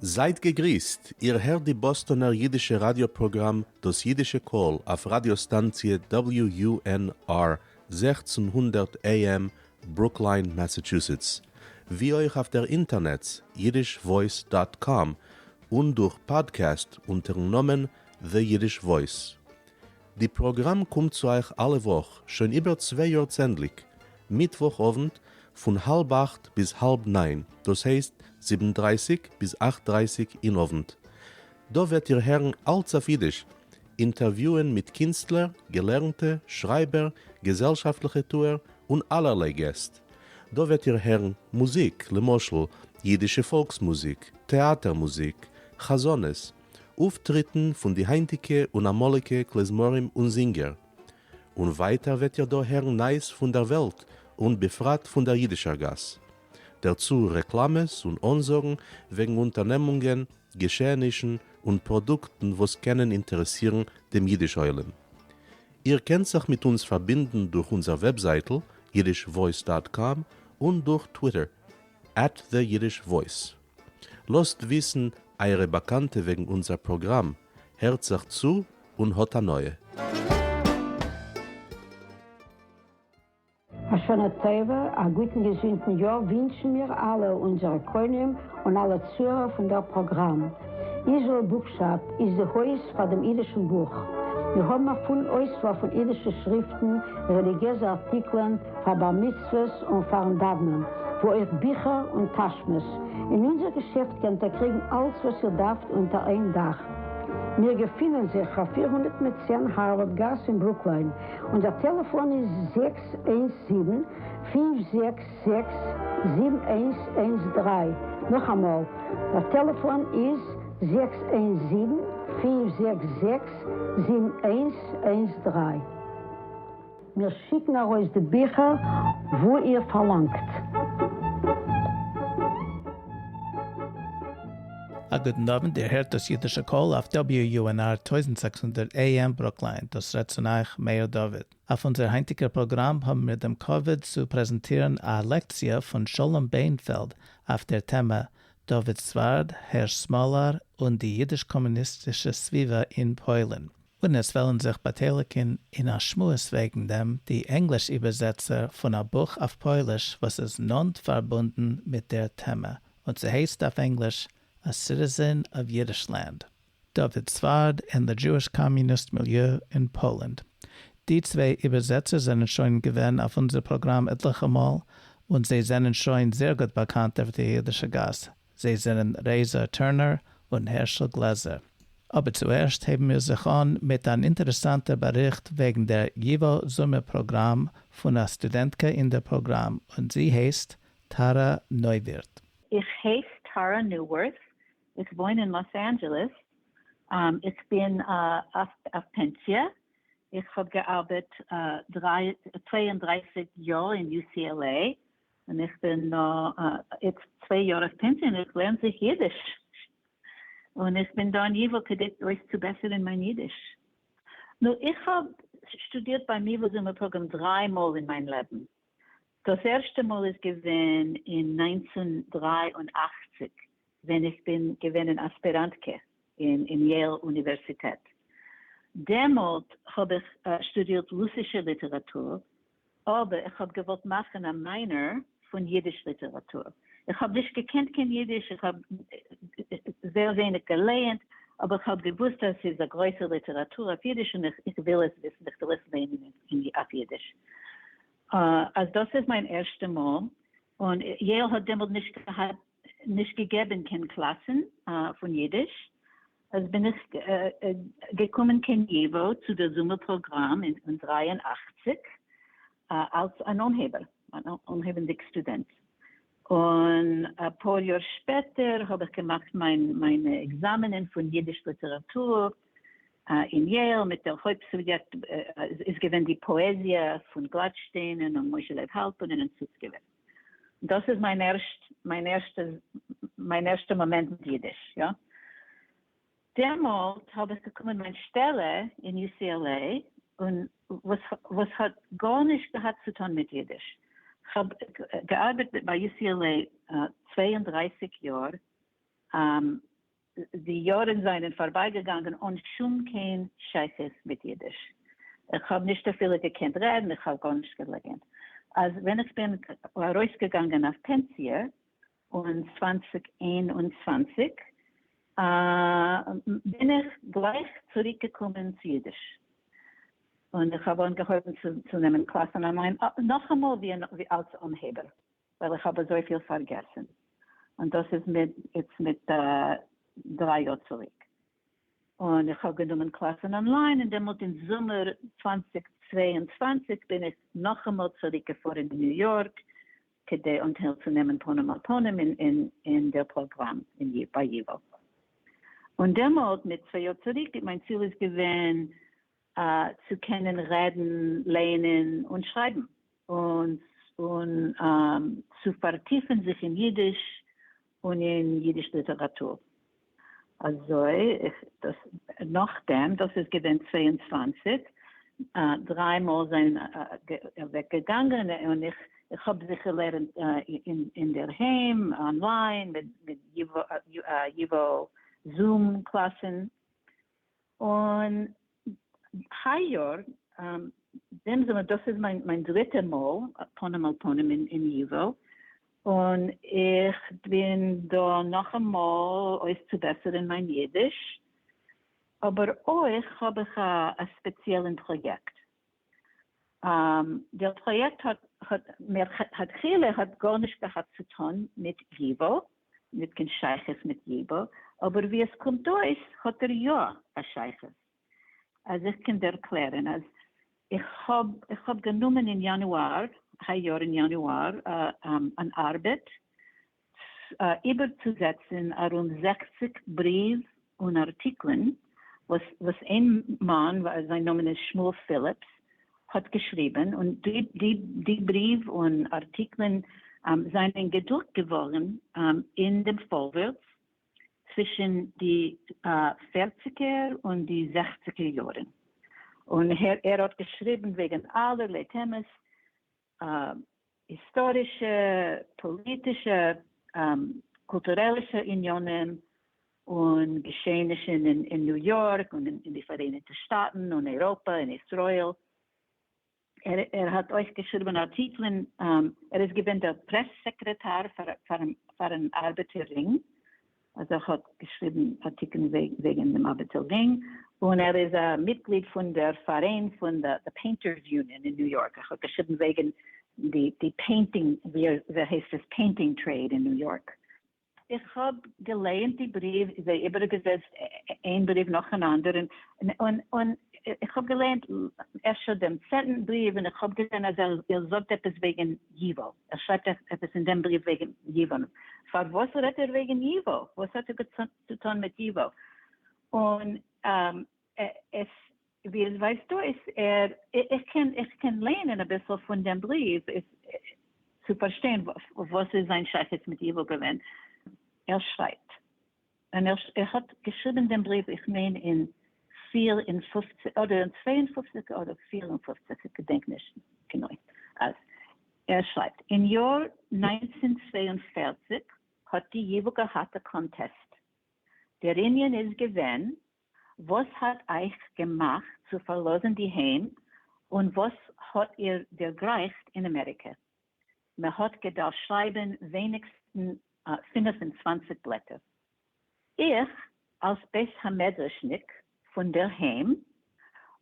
זייט געגריסט, איר הערט די באסטאנער אידישע ראדיא פראגראם דאס אידישע קול אויף ראדיא סטאנציע WUNR 1600 AM ברוקליין מאסאטשוסעטס, ווי אויך אויף דער אינטערנעץ yiddishvoice dot com און דורך פאדקעסט אונטערן נאמען The Yiddish Voice. די פראגראם קומט צו אייך אלע וואך, שוין איבער צוויי יאר צענדליג, מיטוואך אוונט פון האלב אכט ביז האלב ניין, דאס הייסט זיבן דרייסיג ביז אכט דרייסיג אין אוונט. דא וועט איר הערן אלץ אויף אידיש, אינטערוויוען מיט קינסטלער, געלערנטע, שרייבער, געזעלשאפטליכע טוער, און אלערליי געסט. דא וועט איר הערן מוזיק, למשל, אידישע פאלקס מוזיק, טעאטער מוזיק, חזנות, אויפטריטן פון די היינטיגע און אמאליגע קלעזמארים און זינגער. און ווייטער וועט איר דא הערן נייעס פון דער וועלט און בפרט פון דער אידישער גאס. דערצו רעקלאמעס און אנזאגן וועגן אונטערנעמונגען, געשעענישן און פראדוקטן וואס קענען אינטערעסירן דעם אידיש עולם. איר קענט זיך מיט אונז פארבינדן דורך אונזער וועבזייטל yiddishvoice dot com און דורך טוויטער at the Yiddish Voice. לאזט וויסן אייערע באקאנטע וועגן אונזער פראגראם, הערט זיך צו און האט הנאה. א שנה טובה, א גוטן געזונטן יאר ווינטשן מיר אלע אונזערע קונים און אלע צוהערער פון דער פראגראם. Israel Bookshop איז די הויז פאר דעם אידישן בוך. מיר האבן א פולן אויסוואל פון אידישע שריפטן, רעליגיעזע ארטיקלען, פאר בר מצוות און פארן דאוונען, וואו אויך ביכער און טאשמעס. אין אונזער געשעפט קענט איר קריגן אלץ וואס איר דארפט אונטער איין דאך. מיר געפינען זיך אויף 410 הארווארד גאס אין ברוקליין. אונזער טעלעפאן איז 617 566 7113. נאכאמאל, דער טעלעפאן איז 617 566 7113. מיר שיקן ארויס די ביכער וואו איר פארלאנגט. א גוטן אוונט, איר הערט דאס אידישע קול אויף WUNR 1600 AM ברוקליין, דאס רעדט צון אייך מאיר דוד. אויף אונזער היינטיגער פראגראם האבן מיר דעם כבוד צו פרעזענטירן א לעקציע פון שלום ביינפעלד אויף דער טעמע דוד ספרד, הערש סמאלאר און די אידיש-קאמוניסטישע סביבה אין פוילן. און עס וועלן זיך באטייליגן אין א שמועס וועגן דעם די ענגליש איבערזעצער פון א בוך אויף פויליש וואס איז נאנט פארבונדן מיט דער טעמע און ס'הייסט אויף ענגליש A Citizen of Yiddishland, David Sfard and the Jewish Communist Milieu in Poland. די צוויי איבערזעצער זענען שוין געווען אויף אונזער פראגראם עטליכע מאל און זיי זענען שוין זייער גוט באקאנט אויף די אידישע גאס. זיי זענען רייזא טורנער און הערשל גלעזער. אבער צוערשט הייבן מיר זיך אן מיט אן אינטערעסאנטער באריכט וועגן דער ייוואו זומער פראגראם פון א סטודענטקע אין דער פראגראם און זי הייסט טארא נויווירט. איך הייס טארא ניווארט, איך וואוין אין לאס אנדזשעלעס, איך בין אויף פענסיע, איך האב געארבעט 32 יאר אין UCLA, און איך בין איצט צוויי יאר אויף פענסיע און איך לערן זיך אידיש, און איך בין דא אין ייוואו כדי אויסצובעסערן מיין אידיש. נו, איך האב שטודירט ביים ייוואו זומער פראגראם דריי מאל אין מיין לעבן. דאס ערשטע מאל איז געווען אין 1983 ווען איך בין געווען אן אספיראנטקע אין יעיל אוניווערסיטעט. דעמאלט האב איך שטודירט רוסישע ליטעראטור, אבער איך האב געוואלט מאכן א minor פון אידיש ליטעראטור. איך האב נישט געקענט קיין אידיש, איך האב זייער ווייניג געלייענט, אבער איך האב געוואוסט אז ס'איז א גרויסע ליטעראטור אויף אידיש און איך וויל עס וויסן, איך וויל עס לייענען אויף אידיש. אז דאס איז מיין ערשטע מאל, און יעיל האט דעמאלט נישט געהאט, נישט געגעבן קיין קלאסן פון אידיש, אז בין איך געקומען קיין ייוואו צו דער זומער פראגראם אין 83 אלס אן אנהייבער, אן אנהייבנדיג סטודענט, און אפאר יאר שפעטער האב איך געמאכט מיין מיינע עקזאמענען פון אידיש ליטעראטור אין יעיל, מיט דער הויפט סוביעקט איז געווען די פאעזיע פון גלאטשטיינען און משה לייב האלפערנען און סוצקעווער. דאס איז מיין ערשט מיין ערשטע מיין ערשטע מאמענט מיט אידיש, יא. דעמאלט האב איך געקומען מיין שטעלע אין UCLA און וואס וואס האט גארנישט געהאט צו טון מיט אידיש. כ'האב געארבעט ביי UCLA 32 יאר. די יארן זענען פארבייגעגאנגען אן שום קיין שייכות מיט אידיש. איך האב נישט אפילו געקענט רעדן, איך האב גארנישט געלערנט. אז ווען איך בין ארויסגעגאנגען אויף פענסיע און 2021, בין איך גלייך צוריקגעקומען צו אידיש. און איך האב אנגעהויבן צו נעמען קלאסן online נאכאמאל ווי אלס אנהייבער. ווייל איך האב אזויפיל פארגעסן, און דאס איז מיט איצט מיט דריי יאר צוריק, און איך האב גענומען קלאסן online, און דעמאלט אין זומער 2022 בין איך נאכאמאל צוריק געפארן אין ניו יארק כדי אנטייל צו נעמען פנים אל פנים אין דער פראגראם ביי ייוואו. און דעמאלט מיט צוויי יאר צוריק, מיין ציל איז געווען צו קענען רעדן, לייענען און שרייבן און און צו פארטיפן זיך אין אידיש און אין אידיש ליטעראטור. אזוי איך דאס נאכדעם, דאס איז געווען 22, דריי מאל זענען אוועק געגאנגען און איך איך האב זיך געלערנט אינדערהיים online מיט ייוואו Zoom קלאסן. און היי יאר, דעם זומער, דאס איז מיין דריטע מאל פנים אל פנים אין ייוואו, און איך בין דא נאכאמאל אויסצובעסערן מיין אידיש, אבער אויך האב איך א ספעציעלן פראיעקט. דער פראיעקט האט מלכתחילה האט גארנישט געהאט צו טון מיט ייוואו, ניט קיין שייכות מיט ייוואו, אבער ווי עס קומט אויס האט ער יא א שייכות. אז איך קען ערקלערן אז איך האב איך האב גענומען אין יאנואר, היי יאר אין יאנואר, אן ארבעט איבערצוזעצן ארום 60 בריוו און ארטיקלען וואס וואס איין מאן, זיין נאמען איז שמואל פיליפס, האט געשריבן, און די די די בריוו און ארטיקלען זענען געדרוקט געווארן אין דעם פארווערטס צווישן די פערציגער און די זעכציגער יארן, און ער האט געשריבן וועגן אלערליי טעמעס, היסטארישע, פאליטישע, קולטורעלישע עניינים, און געשעענישן אין ניו יארק און אין די פאראייניגטע שטאטן און אייראפע און ישראל. ער האט אויך געשריבן ארטיקלען, ער איז געווען דער פרעס סעקרעטאר פארן ארבעטער רינג, אז ער האט געשריבן ארטיקלען וועגן דעם ארבעטער רינג, און ער איז א מיטגליד פון דער פאראיין פון די Painters Union אין ניו יארק, ער האט געשריבן וועגן די painting, ווי הייסט עס, painting trade אין ניו יארק. איך האב געלייענט די בריוו, זיי איבערגעזעצט איין בריוו נאכן אנדערן, און איך האב געלייענט אפשר דעם צענטן בריוו און איך האב געזען אז ער זאגט עפעס וועגן ייוואו, ער שרייבט עפעס אין דעם בריוו וועגן ייוואו, פארוואס רעדט ער וועגן ייוואו? וואס האט ער צו טון מיט ייוואו? און עס ווי עס ווייזט אויס ער, איך קען איך קען לייענען אביסל פון דעם בריוו צו פארשטיין וואס איז זיין שייכות מיט ייוואו געווען, ער שרייבט, און ער האט געשריבן דעם בריוו איך מיין אין 54 אדער אין 52 אדער 54 איך געדענק נישט גענוי, אז ער שרייבט אין יאר 1942 האט די ייוואו געהאט א contest, דער ענין איז געווען וואס האט אייך געמאכט צו פארלאזן די היים און וואס האט איר דערגרייכט אין אמעריקע? מען האט געדארפט שרייבן ווייניגסטן 25 בלעטער. איך, אלס בית המדרש'ניק פון דער היים,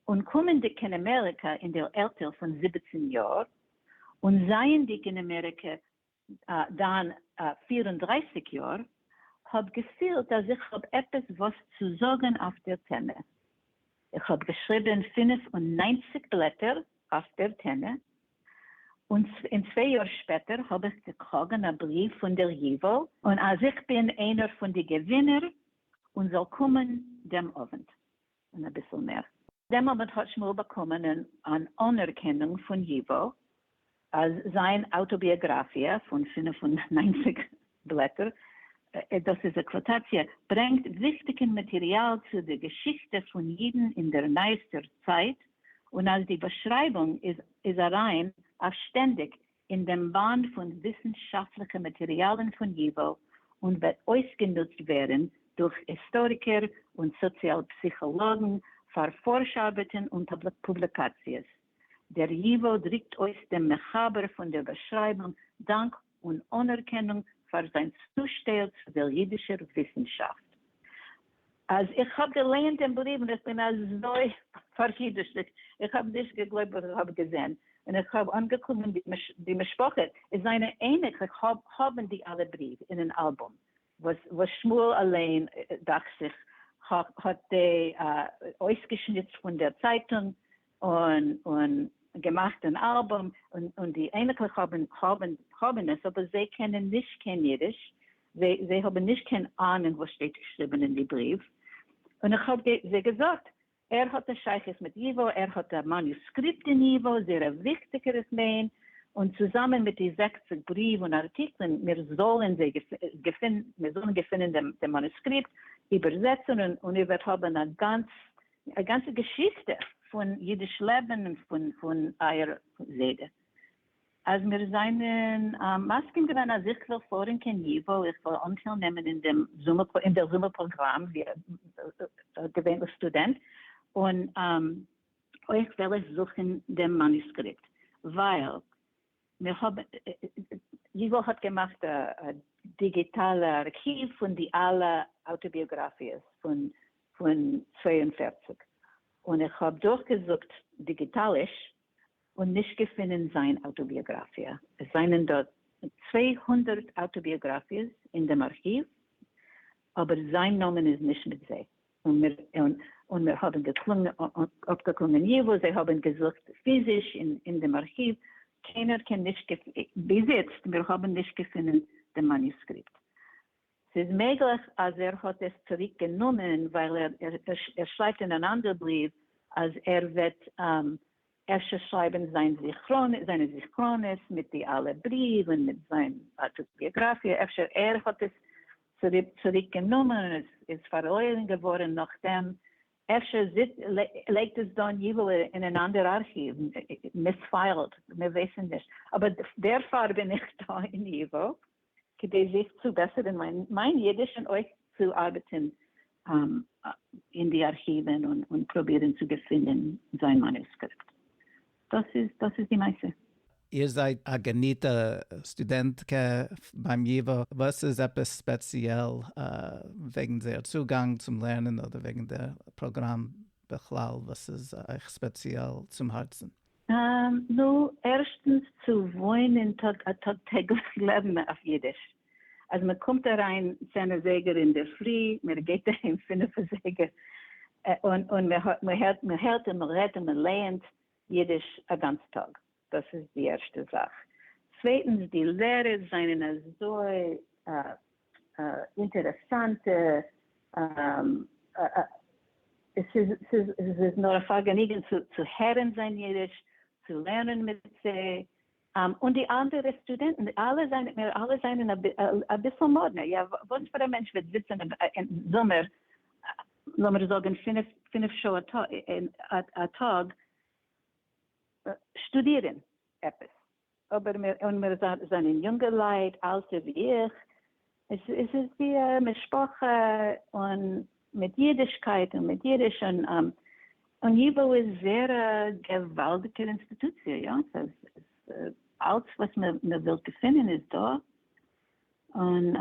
און קומענדיג קיין אמעריקא אין דער עלטער פון 17 יאר, און זייענדיג אין אמעריקע דאן 34 יאר, האב געפילט אז איך האב עפעס וואס צו זאגן אויף דער טעמע. איך האב געשריבן 95 בלעטער אויף דער טעמע, און אין צוויי יאר שפעטער האב איך געקראגן א בריוו פון דער ייוואו, און אז איך בין איינער פון די געווינער און זאל קומען דעם אוונט. און אביסל מער. דעם אוונט האט שמואל באקומען אן אנערקענונג פון ייוואו אז זיין אויטאביאגראפיע פון 95 בלעטער, דאס איז א קוואטאציע, ברענגט וויכטיגן מאטעריאל צו די געשיכטע פון אידן אין דער נייעסטער צייט, און אז די באשרייבונג איז אריין אויף שטענדיג אין דעם באנד פון וויסנשאפטליכע מאטעריאלן פון ייוואו און וועט אויסגענוצט ווערן. דורך היסטאריקער און סאציאל פסיכאלאגן פאר פארש-ארבעטן און פובליקאציעס. דער ייוואו דריקט אויס דעם מחבר פון דער באשרייבונג דאנק און אנערקענונג פאר זיין צושטעל צו דער יידישער וויסנשאפט. אז איך האב געלייענט דעם בריוו און איך בין אזוי פאר'ידיש'ט, איך האב נישט געגלויבט וואס איך האב געזען, און איך האב אנגעקלונגען די משפחה, איז זיינע אייניקלעך האבן די אלע בריוו אין אן אלבום, וואס שמואל אליין דאכט זיך האט די אויסגעשניצט פון דער צייטונג און געמאכט אן אלבום, און די אייניקלעך האבן עס, אבער זיי קענען נישט קיין אידיש, זיי האבן נישט קיין אהנונג וואס שטייט געשריבן אין די בריוו, און איך האב זיי געזאגט, ער האט א שייכות מיט ייוואו, ער האט א מאניוסקריפט אין ייוואו, זייער א וויכטיגער איך מיין, און צוזאמען מיט די 60 בריוו און ארטיקלען, מיר זאלן זיי געפינען, מיר זאלן געפינען דעם מאנוסקריפט, איבערזעצן, און איר וועט האבן א גאנץ, א גאנצע געשיכטע פון אידיש לעבן און פון אייער זיידע. אז מיר זענען מסכים געווען אז איך וויל פארן קיין ייוואו, איך וויל אנטייל נעמען אין דעם זומער, אין דער זומער פראגראם ווי א געווענליך סטודענט, און אויך וועל איך זוכן דעם מאנוסקריפט, ווייל מיר האבן, ייוואו האט געמאכט א דיגיטאלע ארכיוו פון די אלע אויטאביאגראפיעס פון 42, און איך האב דורכגעזוכט דיגיטאליש און נישט געפינען זיין אויטאביאגראפיע. עס זענען דא 200 אויטאביאגראפיעס אין דעם ארכיוו, אבער זיין נאמען איז נישט מיט זיי. און מיר און מיר האבן געקלונגען, אפגעקלונגען ייוואו, זיי האבן געזוכט פיזיש אין דעם ארכיוו, קיינער קען נישט, ביז איצט, מיר האבן נישט געפינען דעם מאניוסקריפט. ס'איז מעגליך אז ער האט עס צוריק גענומען ווייל ער שרייבט אין אן אנדער בריוו אז ער וועט אפשר שרייבן זיין זכרונות, זיינע זכרונות מיט די אלע בריוו און מיט זיין אויטאביאגראפיע, אפשר ער האט עס צוריק גענומען און עס איז פארלוירן געווארן נאכדעם, אפשר לייגט עס דאן ייוואו אין אן אנדער ארכיוו, misfiled, מיר ווייסן נישט, אבער דערפאר בין איך דא אין ייוואו. כדי זיך צו בעסערן מיין אידיש און אויך צו ארבעטן אין די ארכיוון און פרובירן צו געפינען זיין מאנוסקריפט. דאס איז דאס איז די מעשה. איר זייט א געניטע סטודענטקע ביים ייוואו, וואס איז עפעס ספעציעל וועגן זייער צוגאנג צום לערנען אדער וועגן דער פראגראם בכלל וואס איז אייך ספעציעל צום הארצן? נו, ערשטנס צו וואוינען טאג א טאג טעגליך לעבן אויף אידיש. אז מען קומט אריין צען אזייגער אינדערפרי, מען גייט אהיים פינף אזייגער, און און מען הערט מען הערט און מען רעדט און מען לייענט אידיש א גאנץ טאג. דאס איז די ערשטע זאך. צווייטנס, די לערערס זענען אזוי אינטערעסאנטע, עס איז נאר א פארגעניגן צו הערן זיין אידיש, צו לערנען מיט זיי, און די אנדערע סטודענטן, אלע זענען, מיר אלע זענען אביסל מאדנע, יא, וואס פאר א מענטש וועט זיצן אין זומער, לאמיר זאגן פינף שעה א טאג, שטודירן עפעס? אבער מיר און מיר זענען יונגעלייט, אלטע ווי איך, עס איז ווי א משפחה און מיט אידישקייט און מיט אידיש און און ייוואו איז זייער א געוואלדיגער אינסטיטוציע, יא, ס'איז אלץ וואס מען וויל געפינען איז דא, און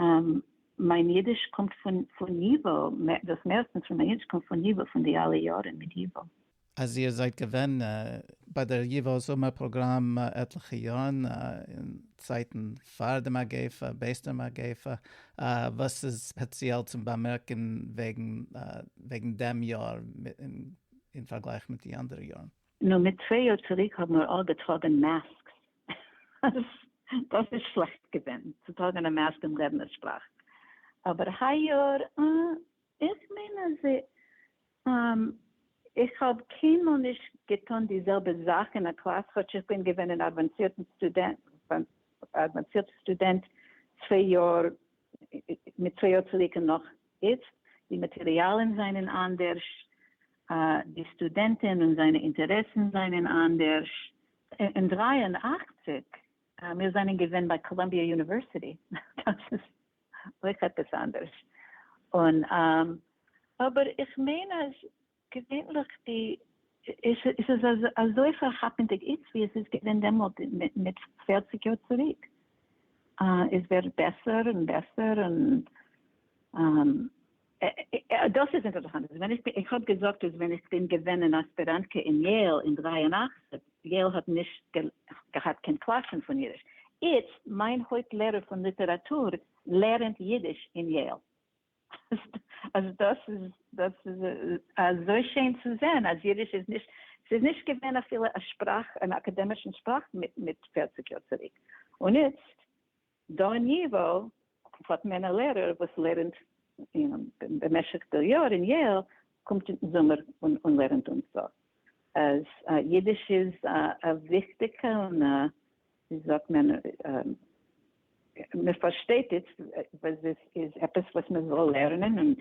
מיין אידיש קומט פון ייוואו, דאס מערסטנס פון מיין אידיש קומט פון ייוואו, פון די אלע יארן מיט ייוואו. אז איר זייט געווען ביי דער ייוואו זומער פראגראם עטליכע יארן, אין צייטן פאר די מגיפה, בעת דער מגיפה, וואס איז ספעציעל צום באמערקן וועגן דעם יאר אין פארגלייך מיט די אנדערע יארן? נו, מיט צוויי יאר צוריק האבן מיר אלע געטראגן masks. דאס איז שלעכט געווען, צו טראגן א מאסק און רעדן א שפראך. אבער היי יאר, איך מיין אז איך האב קיינמאל נישט געטון די זעלבע זאך אין א קלאס כאטש איך בין געווען אן אוואנסירטן סטודענט, אוואנסירטע סטודענט צוויי יאר, מיט צוויי יאר צוריק און נאך איצט, די מאטעריאלן זענען אנדערש, די סטודענטן און זיינע אינטערעסן זענען אנדערש. אין 83, מיר זענען געווען ביי Columbia University, דאס איז אויך עפעס אנדערש. און אבער איך מיין אז געווענליך די עס איז אזוי פארכאפענדיג איצט ווי עס איז געווען דעמאלט מיט 40 יאר צוריק. עס ווערט בעסער און בעסער און דאס איז אינטערעסאנט ווען איך איך האב געזאגט אז ווען איך בין געווען אן אספיראנטקע אין יעיל אין 83, יעיל האט נישט געהאט קיין קלאסן פון אידיש, איצט מיין הויפט לערער פון ליטעראטור לערנט אידיש אין יעיל. אז דאס איז דאס איז אזוי שיין צו זען אז אידיש איז נישט, ס'איז נישט געווען אפילו א שפראך, אן אקאדעמישן שפראך מיט 40 יאר צוריק, און איצט דא אין ייווא האט מען א לערער וואס לערנט במשך די יאר אין יעיל, קומט אין זומער און לערנט אונז דא אז אידיש איז א וויכטיגע און א ווי זאגט מען, מען פארשטייט איצט וואס עס איז עפעס וואס מען זאל לערנען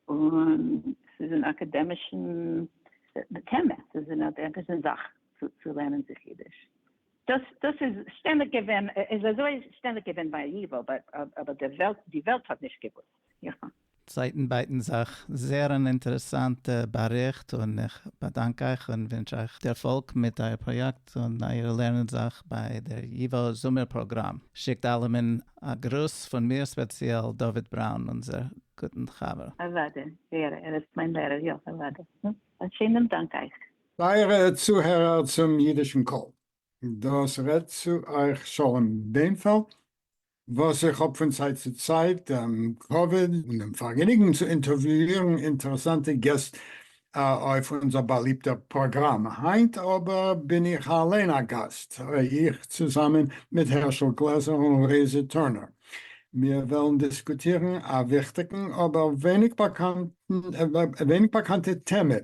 און ס'איז אן אקאדעמישן טעמע, ס'איז אן אקאדעמישן זאך צו לערנען זיך אידיש. דאס דאס איז שטענדיג געווען, איז אזוי שטענדיג געווען ביי ייווא, אבער די וועלט האט נישט געוואוסט. יא. צייטן בייטן זיך. זייער אן אינטערעסאנטע באריכט און איך באדאנק אייך און ווינטש אייך דערפאלג מיט אייער פראיעקט און אייער לערנען זיך ביי דער ייווא זומער פראגראם. שיקט אלעמען א גרוס פון מיר ספעציעל דוד בראון אונזער גוטן חבר. אוודאי, ער איז מיין לערער, יא אוודאי. א שענעם דאנק אייך. טייערע צוהערער צום אידישן קול, דאס רעדט צו אייך שלום בענפעלד, וואס איך האב פון צייט צו צייט דעם כבוד און דעם פארגעניגן צו אינטערוויואירן אינטערעסאנטע געסט אויף אונזער באליבטער פראגראם. היינט אבער בין איך אליין א גאסט, איך צוזאמען מיט הערשל גלעזער און רייזע טורנער. מיר וועלן דיסקוטירן א וויכטיגן אבער ווייניג באקאנטע טעמע,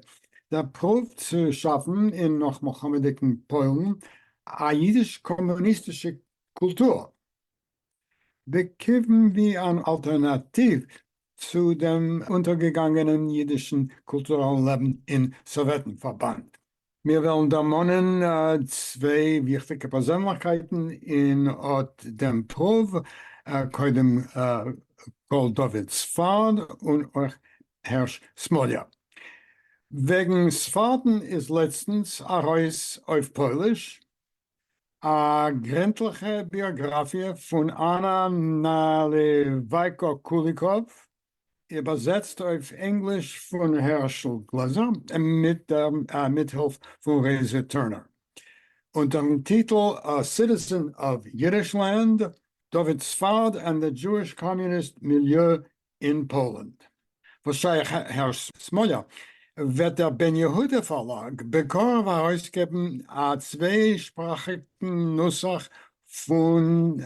דער פרואוו צו שאפן אין נאך-מלחמה'דיגן פוילן א אידיש-קאמוניסטישע קולטור, בכיוון ווי אן אלטערנאטיוו צו דעם אונטערגעגאנגענעם אידישן קולטורעלן לעבן אין סאוועטן-פארבאנד. מיר וועלן דערמאנען צוויי וויכטיגע פערזענליכקייטן אין אט דעם פרואוו, קודם כל דוד ספרד און אויך הערש סמאליאר. וועגן ספרד'ן איז לעצטנס ארויס אויף פויליש א גרינטליכע ביאגראפיע פון אנא נאליווייקא-קוליקאוו, איבערזעצט אויף ענגליש פון הערשל גלעזער מיט דער מיטהילף פון רייזע טורנער, אונטערן טיטל A Citizen of Yiddishland, David Sfard and the Jewish Communist Milieu in Poland. וואס שייך הערש סמאליאר, וועט דער בן יהודה פארלאג בקרוב ארויסגעבן א צוויי-שפראכיגן נוסח פון,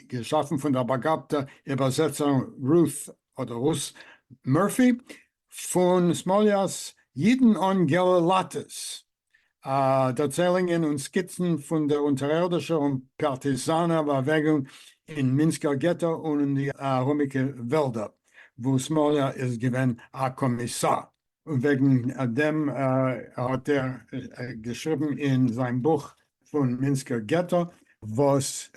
געשאפן פון דער באגאבטער איבערזעצערין רות אדער רוס מורפי, פון סמאליאר'ס אידן אן געלע לאטעס, דערציילונגען און סקיצן פון דער אונטערערדישער און פארטיזאנער באוועגונג אין מינסקער געטא און אין די ארומיקע וועלדער, וואו סמאליאר איז געווען א קאמיסאר. און וועגן דעם האט ער געשריבן אין זיין בוך פון מינסקער געטא, וואס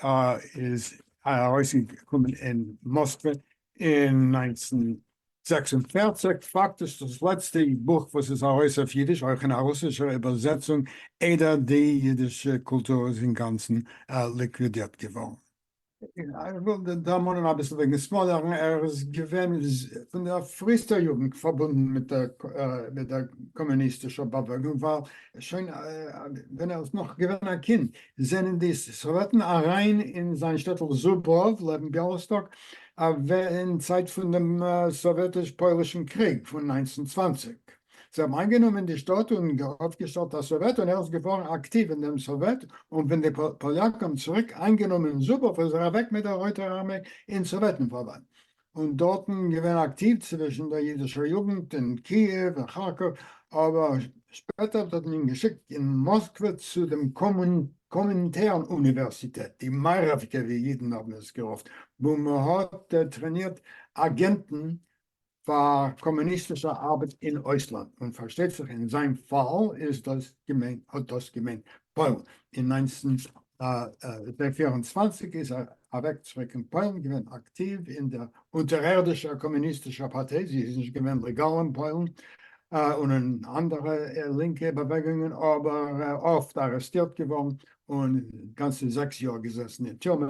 איז ארויסגעקומען אין מאסקווע אין 1946, פאקטיש דאס לעצטע בוך וואס איז ארויס אויף אידיש, אויך אין א רוסישער איבערזעצונג, איידער די אידישע קולטור איז אינגאנצן ליקווידירט געווארן. איך וויל דערמאנען אביסל וועגן סמאליארן, ער איז געווען פון דער פריסטער יוגנט פארבונדן מיט דער קאמוניסטישער באוועגונג, ווייל שוין ווען ער איז נאך געווען א קינד זענען די סאוועטן אריין אין זיין שטעטל זובראוו לעבן ביאליסטאק, אין צייט פון דעם סאוועטיש-פוילישן קריג פון 1920. זיי האבן איינגענומען די שטאט און אויפגעשטעלט א סאוועט און ער איז געווארן אקטיוו אין דעם סאוועט, און ווען די פאליאקן האבן צוריק איינגענומען זובראוו איז ער אוועק מיט דער רויטער ארמיי אין סאוועטן-פארבאנד און דארטן געווען אקטיוו צווישן דער אידישער יוגנט אין קיעוו און כארקאוו, אבער שפעטער האט מען אים געשיקט אין מאסקווע צו דעם קאמינטערן אוניווערסיטעט, די מערבקע ווי אידן האבן עס גערופט, וואו מען האט טרענירט אגענטן פאר קאמוניסטישע ארבעט אין אויסלאנד, און פארשטייט זיך אין זיין פאל איז דאס געמיינט האט דאס געמיינט פוילן. אין 1924 איז ער. אוועק צוריק אין פוילן, געווען אקטיוו אין דער אונטערערדישער קאמוניסטישער פארטיי, זי איז נישט געווען לעגאל אין פוילן, און אין אנדערע לינקע באוועגונגען, אבער אפט ארעסטירט געווארן און גאנצע זעקס יאר געזעסן אין טורמע.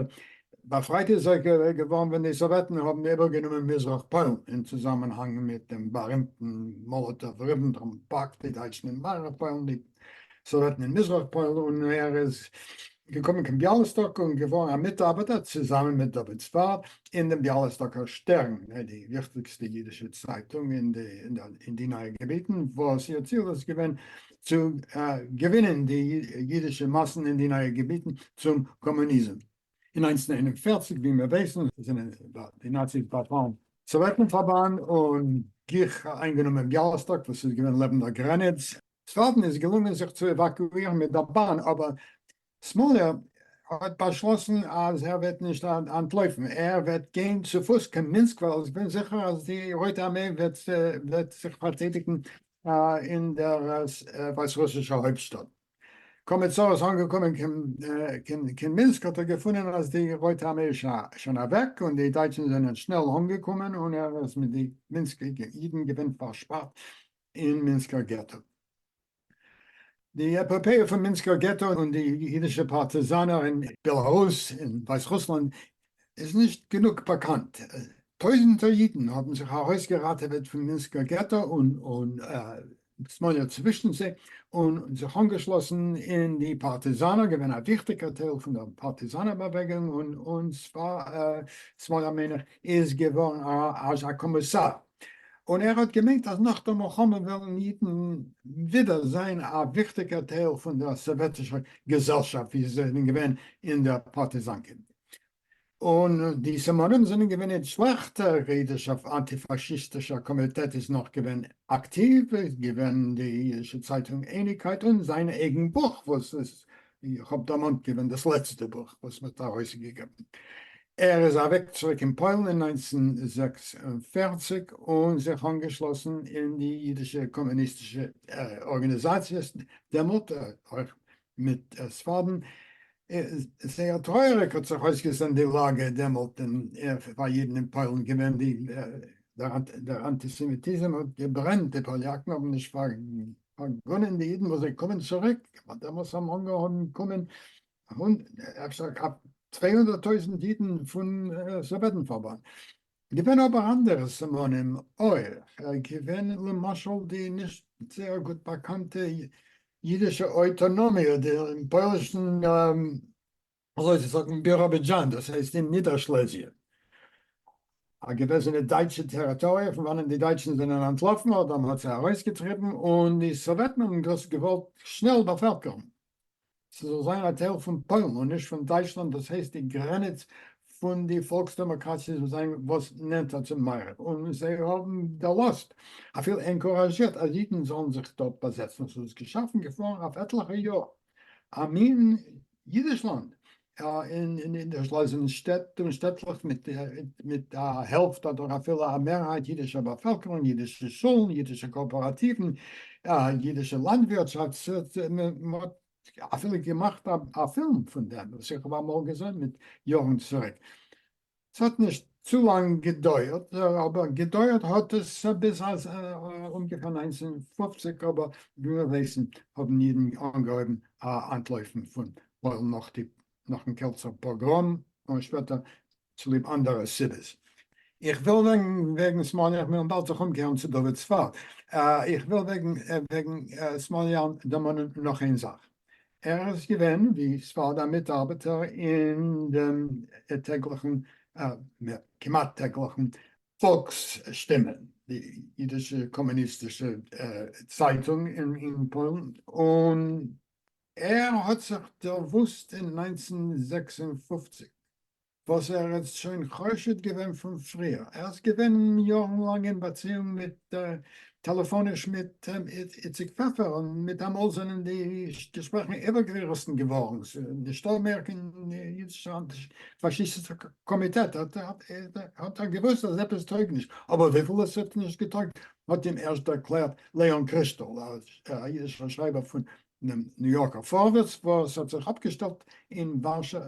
באפרייט איז ער געווארן ווען די סאוועטן האבן איבערגענומען מזרח פוילן אין צוזאמענהאנג מיט דעם בארימטן מאלאטאוו-ריבענטראפ פאקט, די דייטשן אין מערב פוילן, די סאוועטן אין מזרח פוילן, און ער איז געקומען קיין ביאליסטאק און געווארן א מיטארבעטער צוזאמען מיט דוד ספרד אין דעם ביאליסטאקער שטערן, די וויכטיגסטע אידישע צייטונג אין די נייע געביטן, וואס איר ציל איז געווען צו געווינען די אידישע מאסן אין די נייע געביטן צום קאמוניזם. אין 1941, ווי מיר ווייסן, זענען די נאציס באפאלן סאוועטן-פארבאנד און גיך איינגענומען ביאליסטאק, וואס איז געווען לעבן דער גרעניץ. ספרד'ן איז געלונגען זיך צו עוואקואירן מיט דער באן, אבער סמאליער האט באשלאסן אז ער וועט נישט אנטלויפן, ער וועט גיין צופוס קיין מינסק, ווייל ער איז געווען זיכער אז די רויטע ארמעי וועט זיך פארטיידיגן אין דער ווייסרוסישער הויפטשטאט. קוים איז אנגעקומען קיין מינסק האט ער געפונען אז די רויטע ארמעי איז שוין אוועק און די דייטשן זענען שנעל אנגעקומען און ער איז מיט די מינסקער אידן געווען פארשפארט אין מינסקער געטא. די עפאפעע פון מינסקער געטא און די אידישע פארטיזאנער אין בעלארוס און ווייסרוסלאנד איז נישט גענוג באקאנט. טויזנטער אידן האבן זיך ארויסגעראטעוועט פון מינסקער געטא און סמאליער צווישן זיי, און זיך אנגעשלאסן אין די פארטיזאנער, געווען א וויכטיגער טייל פון דער פארטיזאנער באוועגונג, און סמאליער מיין איך איז געווארן א קאמיסאר. און ער האט געמיינט אז נאך דער מלחמה וועלן אידן ווידער זיין א וויכטיגער טייל פון דער סאוועטישער געזעלשאפט ווי זיי זענען געווען אין דער פארטיזאנקע. און די סימנים זענען געווען נישט שלעכט, דער אידישער אנטי-פאשיסטישער קאמיטעט איז נאך געווען אקטיוו, איז געווען די אידישע צייטונג אייניגקייט און זיין אייגן בוך וואס איז, ווי איך האב דערמאנט, געווען דאס לעצטע בוך וואס מען האט ארויסגעגעבן. ער איז אוועק צוריק אין פוילן אין 1946 און זיך אנגעשלאסן אין די אידישע קאמוניסטישע ארגאניזאציעס דעמאלט, אויך מיט ספרד'ן. זייער טרויעריג האט זיך אויסגעזען די לאגע דעמאלט פאר אידן אין פוילן, געווען די דער אנטיסעמיטיזם האט געברענט, די פאליאקן האבן נישט פארגונען די אידן וואס זיי קומען צוריק, ווייל דעמאלטס האבן אנגעהויבן קומען אפשר 200,000 אידן פון סאוועטן פארבאנד. געווען אבער אנדערע סימנים אויך, געווען למשל די נישט זייער גוט באקאנטע אידישע אויטאנאמיע די אין פוילישן אזוי צו זאגן ביראבידזשאן, דאס הייסט אין נידערשלעזיע, א געוועזענע דייטשע טעריטאריע פון וואנען די דייטשן זענען אנטלאפן אדער מען האט זיי ארויסגעטריבן און די סאוועטן האבן דאס געוואלט שנעל באפעלקערן. ס'זאל זיין א טייל פון פוילן און נישט פון דייטשלאנד, דאס הייסט די גרעניץ פון די פאלקס-דעמאקראטיע זאל זיין וואס נענטער צום מערב, און זיי האבן דערלאזט, אפילו ענקוראזשירט אז אידן זאלן זיך דארט באזעצן, און ס'איז געשאפן געווארן אויף עטליכע יאר א מין אידישלאנד אין נידערשלעזיען שטעט און שטעטלעך מיט א העלפט אדער אפילו א מערהייט אידישער באפעלקערונג, אידישע שולן, אידישע קאאפעראטיוון, אידישע לאנדווירטשאפט, מען האט אפילו געמאכט א פילם פון דעם וואס איך האב אמאל געזען מיט יארן צוריק. ס'האט נישט צו לאנג געדויערט, אבער געדויערט האט עס ביז אומגעפער 1950, אבער ווי מיר ווייסן האבן אידן אנגעהויבן אנטלויפן פון פוילן נאך די נאכן קעלצער פאגראם און שפעטער צוליב אנדערע סיבות. איך וויל וועגן וועגן סמאליאן, מיר וועלן באלד זיך אומקערן צו דוד ספרד, איך וויל וועגן וועגן סמאליאן דערמאנען נאך איין זאך. ער איז געווען ווי ספרד א מיטארבעטער אין דעם טעגליכן, כמעט טעגליכן, פאלקס שטימען, די אידישע קאמוניסטישע צייטונג אין פוילן, און ער האט זיך דערוואוסט אין 1956 וואס ער איז שוין חשוד געווען פון פריער, ער איז געווען יארן לאנג אין באציאונג מיט טעלעפאניש מיט איציק פעפער, און מיטאמאל זענען די געשפרעכן איבערגעריסן געווארן, ס'איז נישטא מער קיין אידישער אנטי-פאשיסטישער קאמיטעט, האט ער געוואוסט אז עפעס טויג נישט, אבער וויפיל עס האט נישט געטויגט האט אים ערשט ערקלערט לעאן קריסטאל, א אידישער שרייבער פון. דעם ניו יארקער פארווערטס וואס האט זיך אפגעשטעלט אין ווארשע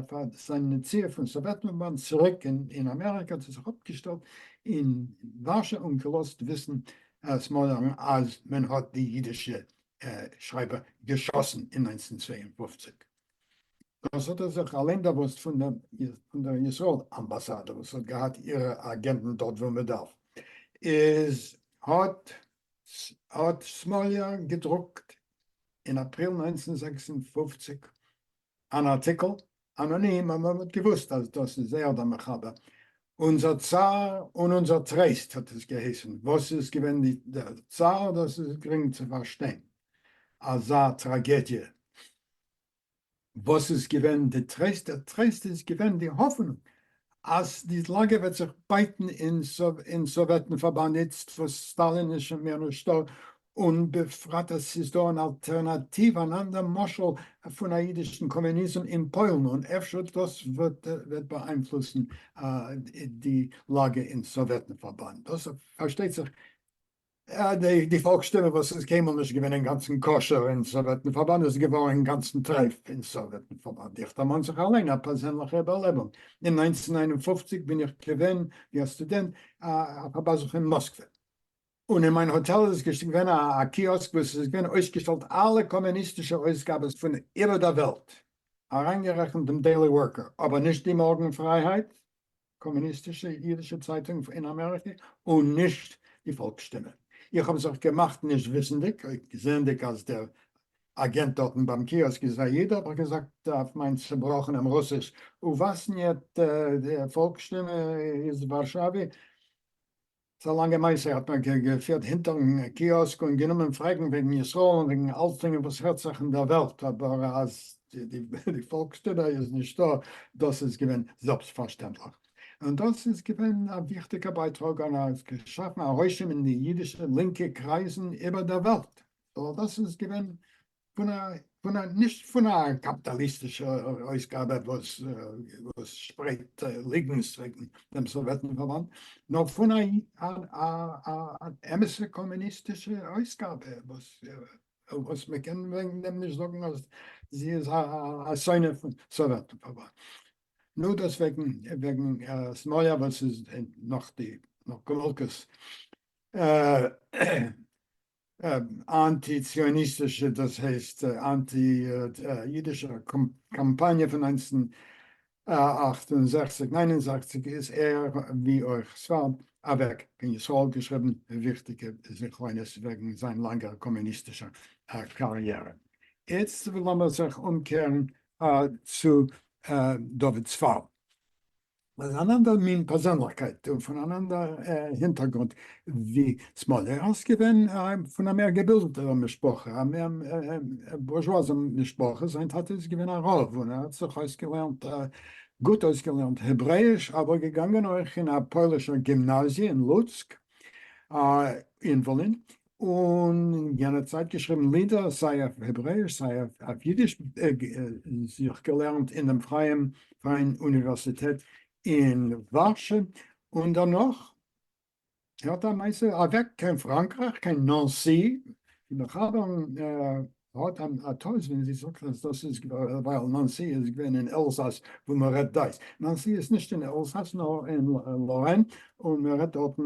פאר זיין נסיעה פון סאוועטנפארבאנד צוריק אין אמעריקע האט ער זיך אפגעשטעלט אין ווארשע און געלאזט וויסן סמאליארן אז מען האט די אידישע שרייבער געשאסן אין 1952. דאס האט ער זיך אליין דערוואוסט פון דער ישראל אמבאסאדע וואס האט געהאט אירע אגענטן דארט וואו מען דארף. איז האט האט סמאליאר געדרוקט אין אפריל 1956 אן ארטיקל, אנאנים, אבער מען האט געוואוסט אז דאס איז ער דער מחבר, אונזער צער און אונזער טרייסט האט עס געהייסן, וואס איז געווען דער צער דאס איז גרינג צו פארשטיין, אזא טראגעדיע וואס איז געווען די טרייסט? דער טרייסט איז געווען די האפענונג אז די לאגע וועט זיך בייטן אין סאוועטן פארבאנד איצט וואס סטאלין איז שוין מער נישטא, און בפרט אז ס'איז דא אן אלטערנאטיוו, אן אנדער משל פון א אידישן קאמוניזם אין פוילן, און אפשר דאס וועט באאיינפלוסן די לאגע אין סאוועטן פארבאנד. דאס פארשטייט זיך די פאלקסשטימע וואס איז קיינמאל נישט געווען אינגאנצן כשר אין סאוועטן פארבאנד איז געווארן אינגאנצן טרייף אין סאוועטן פארבאנד. איך דערמאן זיך אליין א פערזענליכע איבערלעבונג. אין 1951 בין איך געווען ווי א סטודענט אויף א באזוך אין מאסקווע, און אין מיין האטעל איז געווען א קיאסק וואס איז געווען אויסגעשטעלט אלע קאמוניסטישע אויסגאבעס פון איבער דער וועלט, אריינגערעכנט דעם דעילי ווארקער, אבער נישט די מארגן פרייהייט, קאמוניסטישע אידישע צייטונג אין אמעריקע און נישט די פאלקסשטימע. איך האב זיך געמאכט נישט וויסנדיג, זעענדיג אז דער אגענט דארטן ביים קיאסק איז א איד, האב איך געזאגט אויף מיין צעבראכענעם רוסיש, у вас нет פאלקסשטימע из Варшавы? ס'איז א לאנגע מעשה, האט מיר געפירט הינטערן קיאסק און גענומען פרעגן וועגן ישראל און וועגן אלצדינג וואס הערט זיך אין דער וועלט, אבער אז די פאלקסשטימע איז נישטא, דאס איז געווען זעלבסטפארשטענדליך. און דאס איז געווען א וויכטיגער בייטראג און האט געשאפן א רושם אין די אידישע לינקע קרייזן איבער דער וועלט, ווייל דאס איז געווען פון א פון א נישט פון א קאפיטאליסטישע אויסגאבע וואס וואס שפרייט ליגנס וועגן דעם סאוועטן פארבאנד, נאר פון א א אמת'ע קאמוניסטישע אויסגאבע וואס וואס מען קען וועגן דעם נישט זאגן אז זי איז א שונא פון סאוועטן פארבאנד. נו דאס וועגן וועגן סמאליאר וואס איז נאך די נאך גאמולקא'ס אנטי ציוניסטישע דאס הייסט אנטי אידישע קאמפאניע פון 1968 69 איז ער ווי אויך ספרד אוועק קיין ישראל געשריבן וויכטיגע זכרונות וועגן זיין לאנגער קאמוניסטישער קאריערע. איצט לאמיר זיך אומקערן צו דוד ספרד. איז אן אנדער מין פערזענליכקייט און פון אן אנדער הינטערגרונט ווי סמאליאר. ער איז געווען פון א מער געבילדעטערע משפחה, א מער בורזשואזע משפחה, זיין טאטע איז געווען א רב און ער האט זיך אויסגעלערנט, גוט אויסגעלערנט העברעאיש, אבער געגאנגען אויך אין א פוילישער גימנאזיע אין לוצק אין וואלין, און אין יענער צייט געשריבן לידער סיי אויף העברעאיש סיי אויף אידיש, זיך געלערנט אין דעם פרייען פרייען אוניווערסיטעט אין ווארשע, און דערנאך הערט א מעשה אוועק קיין פראנקרייך קיין נאנסי, די מחברין האט א טעות ווען זי זאגט אז דאס איז ווייל נאנסי איז געווען אין עלזאס וואו מען רעדט דייטש, נאנסי איז נישט אין עלזאס נאר אין לארען און מען רעדט דארטן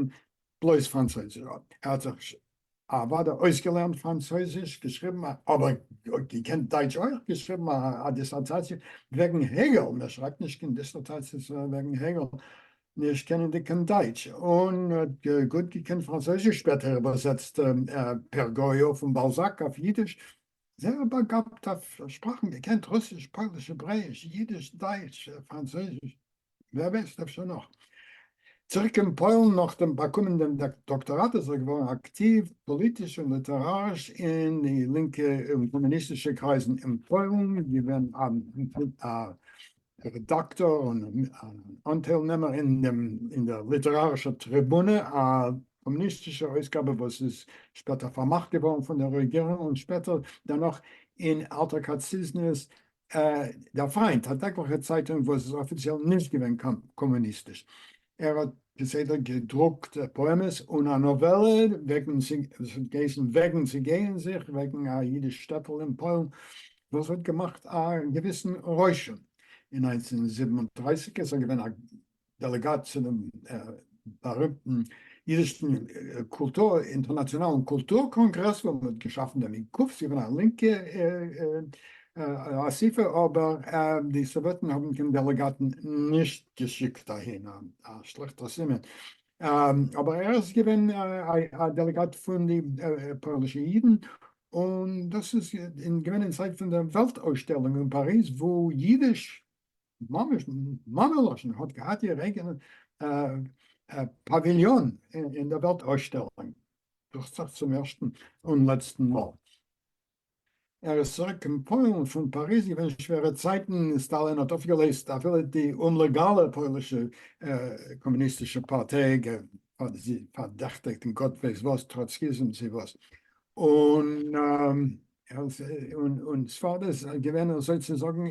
בלויז פראנצויזיש. ער האט זיך אוודאי אויסגעלערנט פראנצויזיש, געשריבן א, אבער געקענט דייטש אויך, געשריבן א דיסערטאציע וועגן העגעל, מען שרייבט נישט קיין דיסערטאציעס וועגן העגעל נישט קענענדיג קיין דייטש, און האט גוט געקענט פראנצויזיש, שפעטער איבערזעצט פערגויאו פון באלזאק אויף אידיש, זייער באגאבט אויף שפראכן, געקענט רוסיש, פויליש, העברעאיש, אידיש, דייטש, פראנצויזיש. ווער ווייסט אפשר נאך. צוריק אין פוילן נאך דעם באקומען דעם דאקטאראט איז ער געווארן אקטיוו פאליטיש און ליטעראריש אין די לינקע און קאמוניסטישע קרייזן אין פוילן, געווען א רעדאקטאר און אנטיילנעמער אין דעם אין דער ליטערארישער טריבונע, א קאמוניסטישע אויסגאבע וואס איז שפעטער פארמאכט געווארן פון דער רעגירונג און שפעטער דערנאך אין אלטער קאציזנעס דער פריינט, א טעגליכע צייטונג וואס איז אפיציעל נישט געווען קאמוניסטיש. ער האט. כסדר געדרוקט פאעמעס און א נאוועלע וועגן וואס האט געהייסן וועגן צעגייען זיך, וועגן א אידיש שטעטל אין פוילן, וואס האט געמאכט א געוויסן רושם. אין 1937 איז ער געווען א דעלעגאט צו דעם בארימטן אידישן קולטור אינטערנאציאנאלן קולטור קאנגרעס וואו מען האט געשאפן דעם איקוף, ס'איז געווען א לינקע אסיפה אבער די סאוועטן האבן קיין דעלעגאטן נישט געשיקט אהין, א שלעכטער סימן, אבער ער איז געווען א דעלעגאט פון די פוילישע אידן, און דאס איז געווען אין צייט פון דער וועלט אויסשטעלונג אין פאריז וואו אידיש ממש מאמע לשון האט געהאט איר אייגענע פאוויליאן אין דער וועלט אויסשטעלונג, דוכט זיך צום ערשטן און לעצטן מאל. ער איז צוריק קיין פוילן פון פאריז, געווען שווערע צייטן, סטאלין האט אויפגעלעזט אפילו די אומלעגאלע פוילישע קאמוניסטישע פארטיי, פארדעכטיגט אין גאט ווייסט וואס, טראצקיזם צי וואס, און און ספרד איז געווען אזוי צו זאגן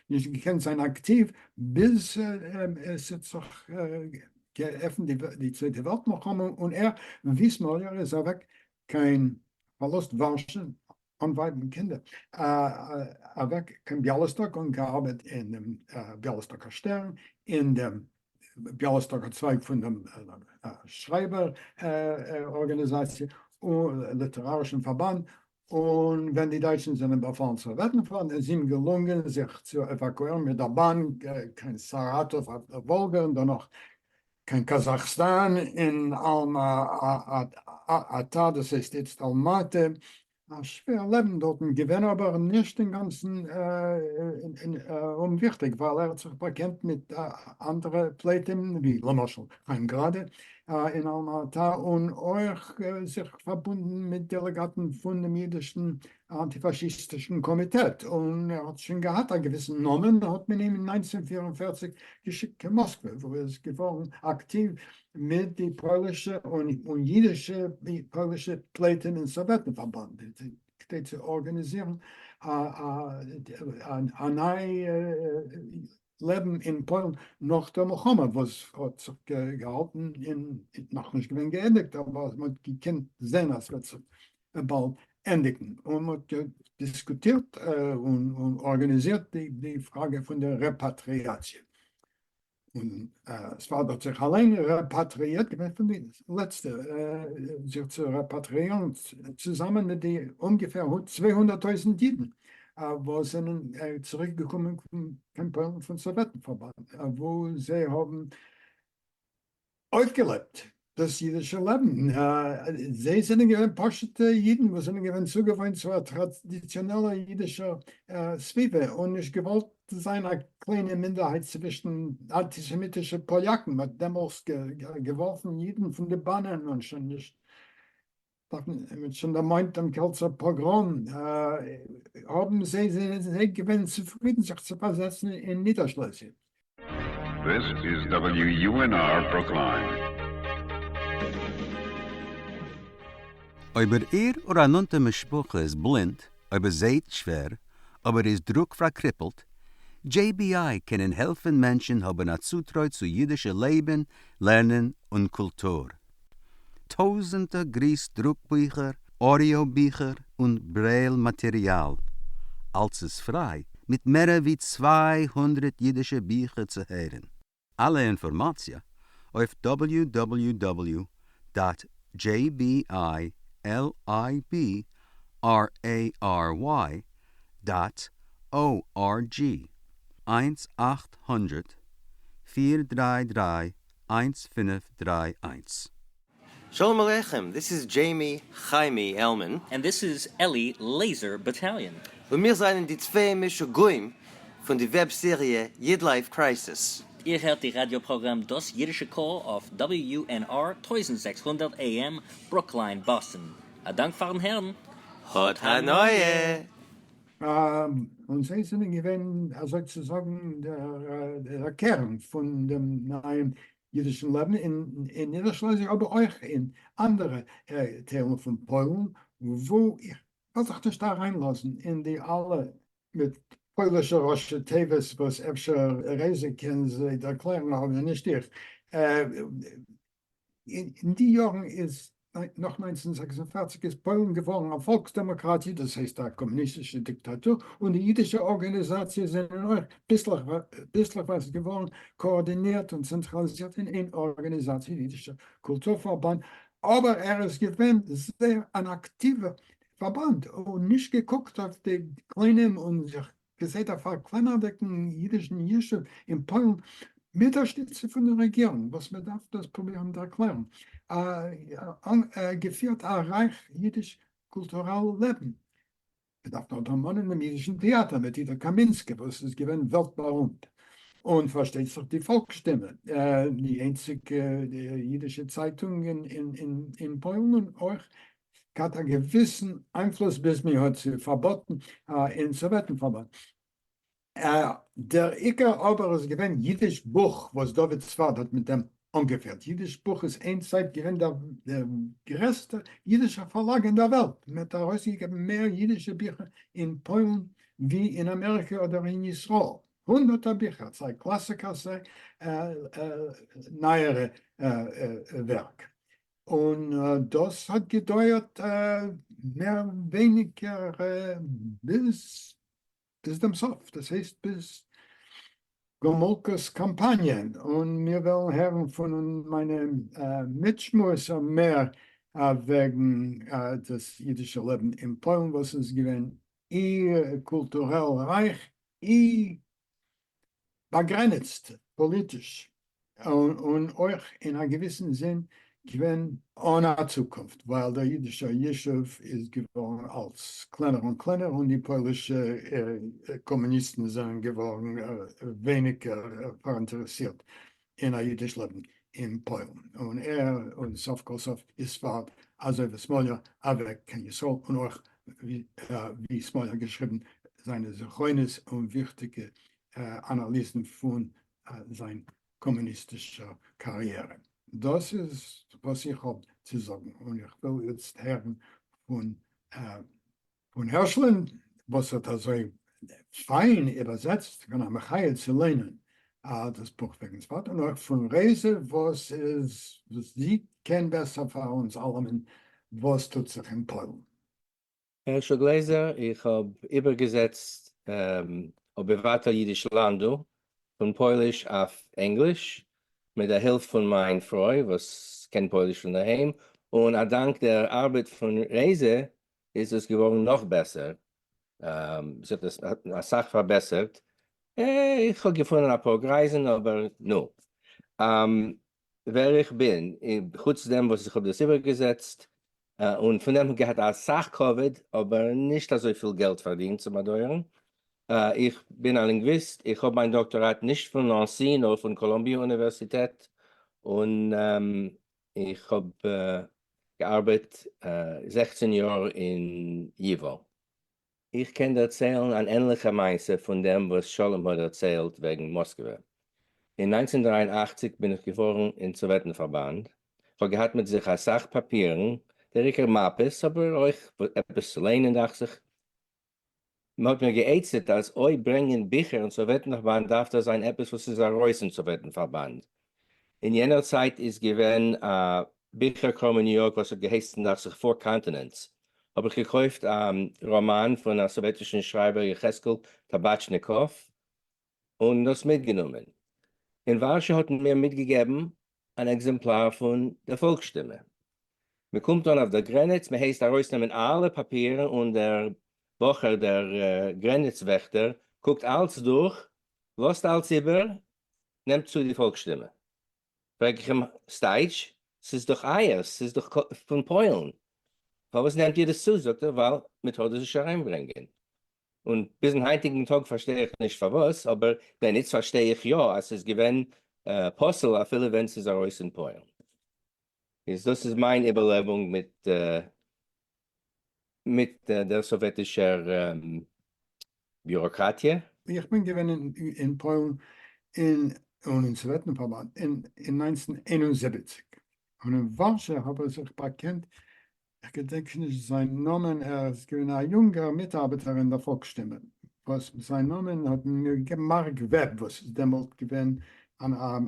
נישט געקענט זיין אקטיוו ביז עס האט זיך געעפנט די צווייטע וועלט מלחמה און ער ווי סמאליער איז אוועק קיין פארלאזט ווארשע אן ווייב און קינדער אוועק קיין ביאליסטאק און געארבעט אין דעם ביאליסטאקער שטערן אין דעם ביאליסטאקער צווייג פון דעם שרייבער ארגאניזאציע און ליטערארישן פארבאנד, און ווען די דייטשן זענען באפאלן סאוועטן-פארבאנד איז אים געלונגען זיך צו עוואקואירן מיט דער באן קיין סאראטאוו אויף דער וואלגע און דערנאך קיין קאזאכסטאן אין אלמא אטא, דאס הייסט איצט אלמאטע, א שווער לעבן דארטן געווען אבער נישט אינגאנצן אומוויכטיג ווייל ער האט זיך באקענט מיט אנדערע פליטים ווי למשל חיים גראדע אין אלמא אטא און אויך זיך פארבונדן מיט דעלעגאטן פונעם אידישן אנטיפאשיסטישן קאמיטעט און ער האט שוין געהאט א געוויסן נאמען האט מען אים אין 1944 געשיקט קיין מאסקווע וואו ער איז געווארן אקטיוו מיט די פוילישע און יידישע פוילישע פליטים אין סאוועטן פארבאנד כדי צו ארגאניזירן א ניי לעבן אין פוילן נאך דער מלחמה וואס האט זיך געהאלטן און נאכנישט געווען געענדיגט אבער מען האט געקענט זען אז ס'וועט זיך באלד ענדיגן און מען האט דיסקוטירט און ארגאניזירט די פראגע פון דער רעפאטריאציע. און ספרד האט זיך אליין רעפאטריאירט, געווען פון די לעצטע זיך צו רעפאטריאירן, צוזאמען מיט די אומגעפער 200,000 אידן וואס זענען צוריק געקומען קיין פוילן פון סאוועטן פארבאנד, וואו זיי האבן אויפגעלעבט דאס אידישע לעבן. זיי זענען געווען פשוט'ע אידן וואס זענען געווען צוגעוואוינט צו א טראדיציאנעלע אידישער סביבה און נישט געוואלט זיין א קליינע מינדערהייט צווישן אנטיסעמיטישע פאליאקן. מ'האט דעמאלס געווארפן אידן פון די באנען און שוין נישט מ'האט שוין דערמאנט דעם קעלצער פאגראם, האבן זיי זענען זיי געווען צופרידן זיך צו פארזעצן אין נידערשלעזיע. This is WUNR Brookline. אויב איר אדער א נאנטע משפחה איז בלינד, אויב ער זעהט שווער, אבער איז דרוק פארקריפלט, JBI קענען העלפן מענטשן האבן א צוטרוי צו אידישע לעבן, לערנען און קולטור. טויזענטער גריס דרוק ביכער, אודיאו ביכער און ברעיל מאטעריאל. אלץ איז פריי, מיט מערער ווי 200 אידישע ביכער צו הערן. אלע אינפארמאציע אויף www dot jbilibrary dot org, 1 800 433 1531. שלום עליכם, this is Jamie Chaimie Elman. And this is Eli Laser Battalion. און מיר זענען די צוויי משוגעים פון די וועב סעריע YidLife Crisis. איר הערט די ראדיא פראגראם דאס אידישע קול אויף WUNR 1600 AM, ברוקליין, באסטן. א דאנק פארן הערן. האט הנאה! און זיי זענען געווען אזוי צו זאגן דער קערן פון דעם נייעם אידישן לעבן אין נידערשלעזיע אבער אויך אין אנדערע טיילן פון פוילן וואו איך וועל זיך נישט אריינלאזן אין די אלע מיט פוילישע ראשי תיבות וואס אפשר רייזע קען זיי ערקלערן אבער נישט איך. אין די יארן איז נאך 1946 איז פוילן געווארן א פאלקס-דעמאקראטיע, דאס הייסט א קאמוניסטישע דיקטאטור, און די אידישע ארגאניזאציעס זענען אויך ביסלעכווייז געווארן קאארדינירט און צענטראליזירט אין איין ארגאניזאציע, די אידישע קולטור פארבאנד, אבער ער איז געווען זייער אן אקטיווער פארבאנד, און נישט געקוקט אויף די קליינעם און זיך כסדר פארקלענערדיגן אידישן ישוב אין פוילן מיט דער שטיצע פון דער רעגירונג, וואס מען דארף דאס פרובירן ערקלערן, געפירט א רייך אידיש קולטורעל לעבן. מען דארף נאר דערמאנען דעם אידישן טעאטער מיט אידא קאמינסקי וואס איז געווען וועלט בארומט, און פארשטייט זיך די פאלקסשטימע, די איינציגע אידישע צייטונג אין פוילן און אויך געהאט א געוויסן איינפלוס ביז מען האט זי פארבאטן אין סאוועטן פארבאנד. דער עיקר אבער איז געווען אידיש בוך וואס דוד ספרד האט מיט דעם אנגעפירט. אידיש בוך איז איין צייט געווען דער גרעסטער אידישער פארלאג אין דער וועלט, מען האט ארויסגעגעבן מער אידישע ביכער אין פוילן ווי אין אמעריקע אדער אין ישראל, הונדערטער ביכער, סיי קלאסיקער סיי נייערע ווערק. און דאס האט געדויערט מער ווייניגער ביז ביז דעם סוף, דאס הייסט ביז גאמולקא'ס קאמפאניע, און מיר וועלן הערן פון מיינע מיטשמועסער מער וועגן דאס אידישע לעבן אין פוילן וואס איז געווען אי קולטורעל רייך אי באגרעניצט פאליטיש און אויך אין א געוויסן זין געווען אן א צוקונפט ווייל דער אידישער ישוב איז געווארן אלץ קלענער און קלענער און די פוילישע קאמוניסטן זענען געווארן ווייניגער פאראינטערעסירט אין א אידיש לעבן אין פוילן און ער און סוף כל סוף איז ספרד אזוי ווי סמאליער אוועק קיין ישראל און אויך ווי סמאליער געשריבן זיינע זכרונות און וויכטיגע אנאליזן פון זיין קאמוניסטישער קאריערע. דאס איז וואס איך האב צו זאגן און איך וויל איצט הערן פון פון הערשלען וואס האט אזוי פיין איבערזעצט, געווען א מחיה צו ליינען דאס בוך וועגן ספרד, און אויך פון רייזע וואס איז וואס זי קען בעסער פאר אונז אלעמען וואס טוט זיך אין פוילן. הערשל גלעזער, איך האב איבערגעזעצט אביוואטעל יידיש לאנדא פון פויליש אויף ענגליש, מיט דער הילף פון מיין פרוי וואס קען פויליש פון דערהיים, און א דאנק דער ארבעט פון רייזע איז עס געווארן נאך בעסער, זי האט עס אסאך פארבעסערט, איך האב געפונען אפאר גרייזן אבער נו. ווער איך בין, חוץ דעם וואס איך האב דאס איבערגעזעצט, און פון דעם געהאט אסאך כבוד, אבער נישט אזויפיל געלט פארדינט צום באדויערן. איך בין א לינגוויסט, איך האב מיין דאקטאראט נישט פון נאנסי נאר פון קאלומביע אוניווערסיטעט, און איך האב געארבעט 16 יאר אין ייוואו. איך קען דערציילן אן ענליכע מעשה פון דעם וואס שלום האט דערציילט וועגן מאסקווע. אין 1983 בין איך געפארן אין סאוועטן-פארבאנד, כ'האב געהאט מיט זיך אסאך פאפירן, דער עיקר מאפעס, אבער אויך עפעס צו ליינען דאכט זיך. מען האט מיר גע'עצה'ט אז אויב ברענגען ביכער אין סאוועטן-פארבאנד דארף דאס זיין עפעס וואס איז ארויס אין סאוועטן-פארבאנד. אין יענער צייט איז געווען א ביכער קראם אין ניו יארק וואס האט געהייסן דאכט זיך Four Continents, האב איך געקויפט א ראמאן פון א סאוועטישן שרייבער יחזקאל טאבאטשניקאוו און דאס מיטגענומען. אין ווארשע האט מען מיר מיטגעגעבן אן עקזעמפלאר פון דער פאלקסשטימע. מען קומט אן אויף דער גרעניץ, מען הייסט ארויסנעמען אלע פאפירן און דער בחור דער גרעניץ וועכטער קוקט אלץ דורך, לאזט אלץ איבער, נעמט צו די פאלקסשטימע. פרעג איך אים, סטייטש? ס'איז דאך אייערס, ס'איז דאך פון פוילן, פארוואס נעמט איר דאס צו? זאגט ער, ווייל מען טאר דאס נישט אריינברענגען. און ביזן היינטיגן טאג פארשטיי איך נישט פארוואס, אבער ווען איצט פארשטיי איך יא אז ס'איז געווען פסול אפילו ווען ס'איז ארויס אין פוילן. איז דאס איז מיין איבערלעבונג מיט מיט דער סאוועטישער ביוראקראטיע. איך בין געווען אין פוילן אין און אין סאוועטן פארבאנד אין 1971, און אין ווארשע האב איך זיך באקענט איך געדענק נישט זיין נאמען, ער איז געווען א יונגער מיטארבעטער אין דער פאלקסשטימע, וואס זיין נאמען האט מען מיר געגעבן מארק וועב, וואס איז דעמאלט געווען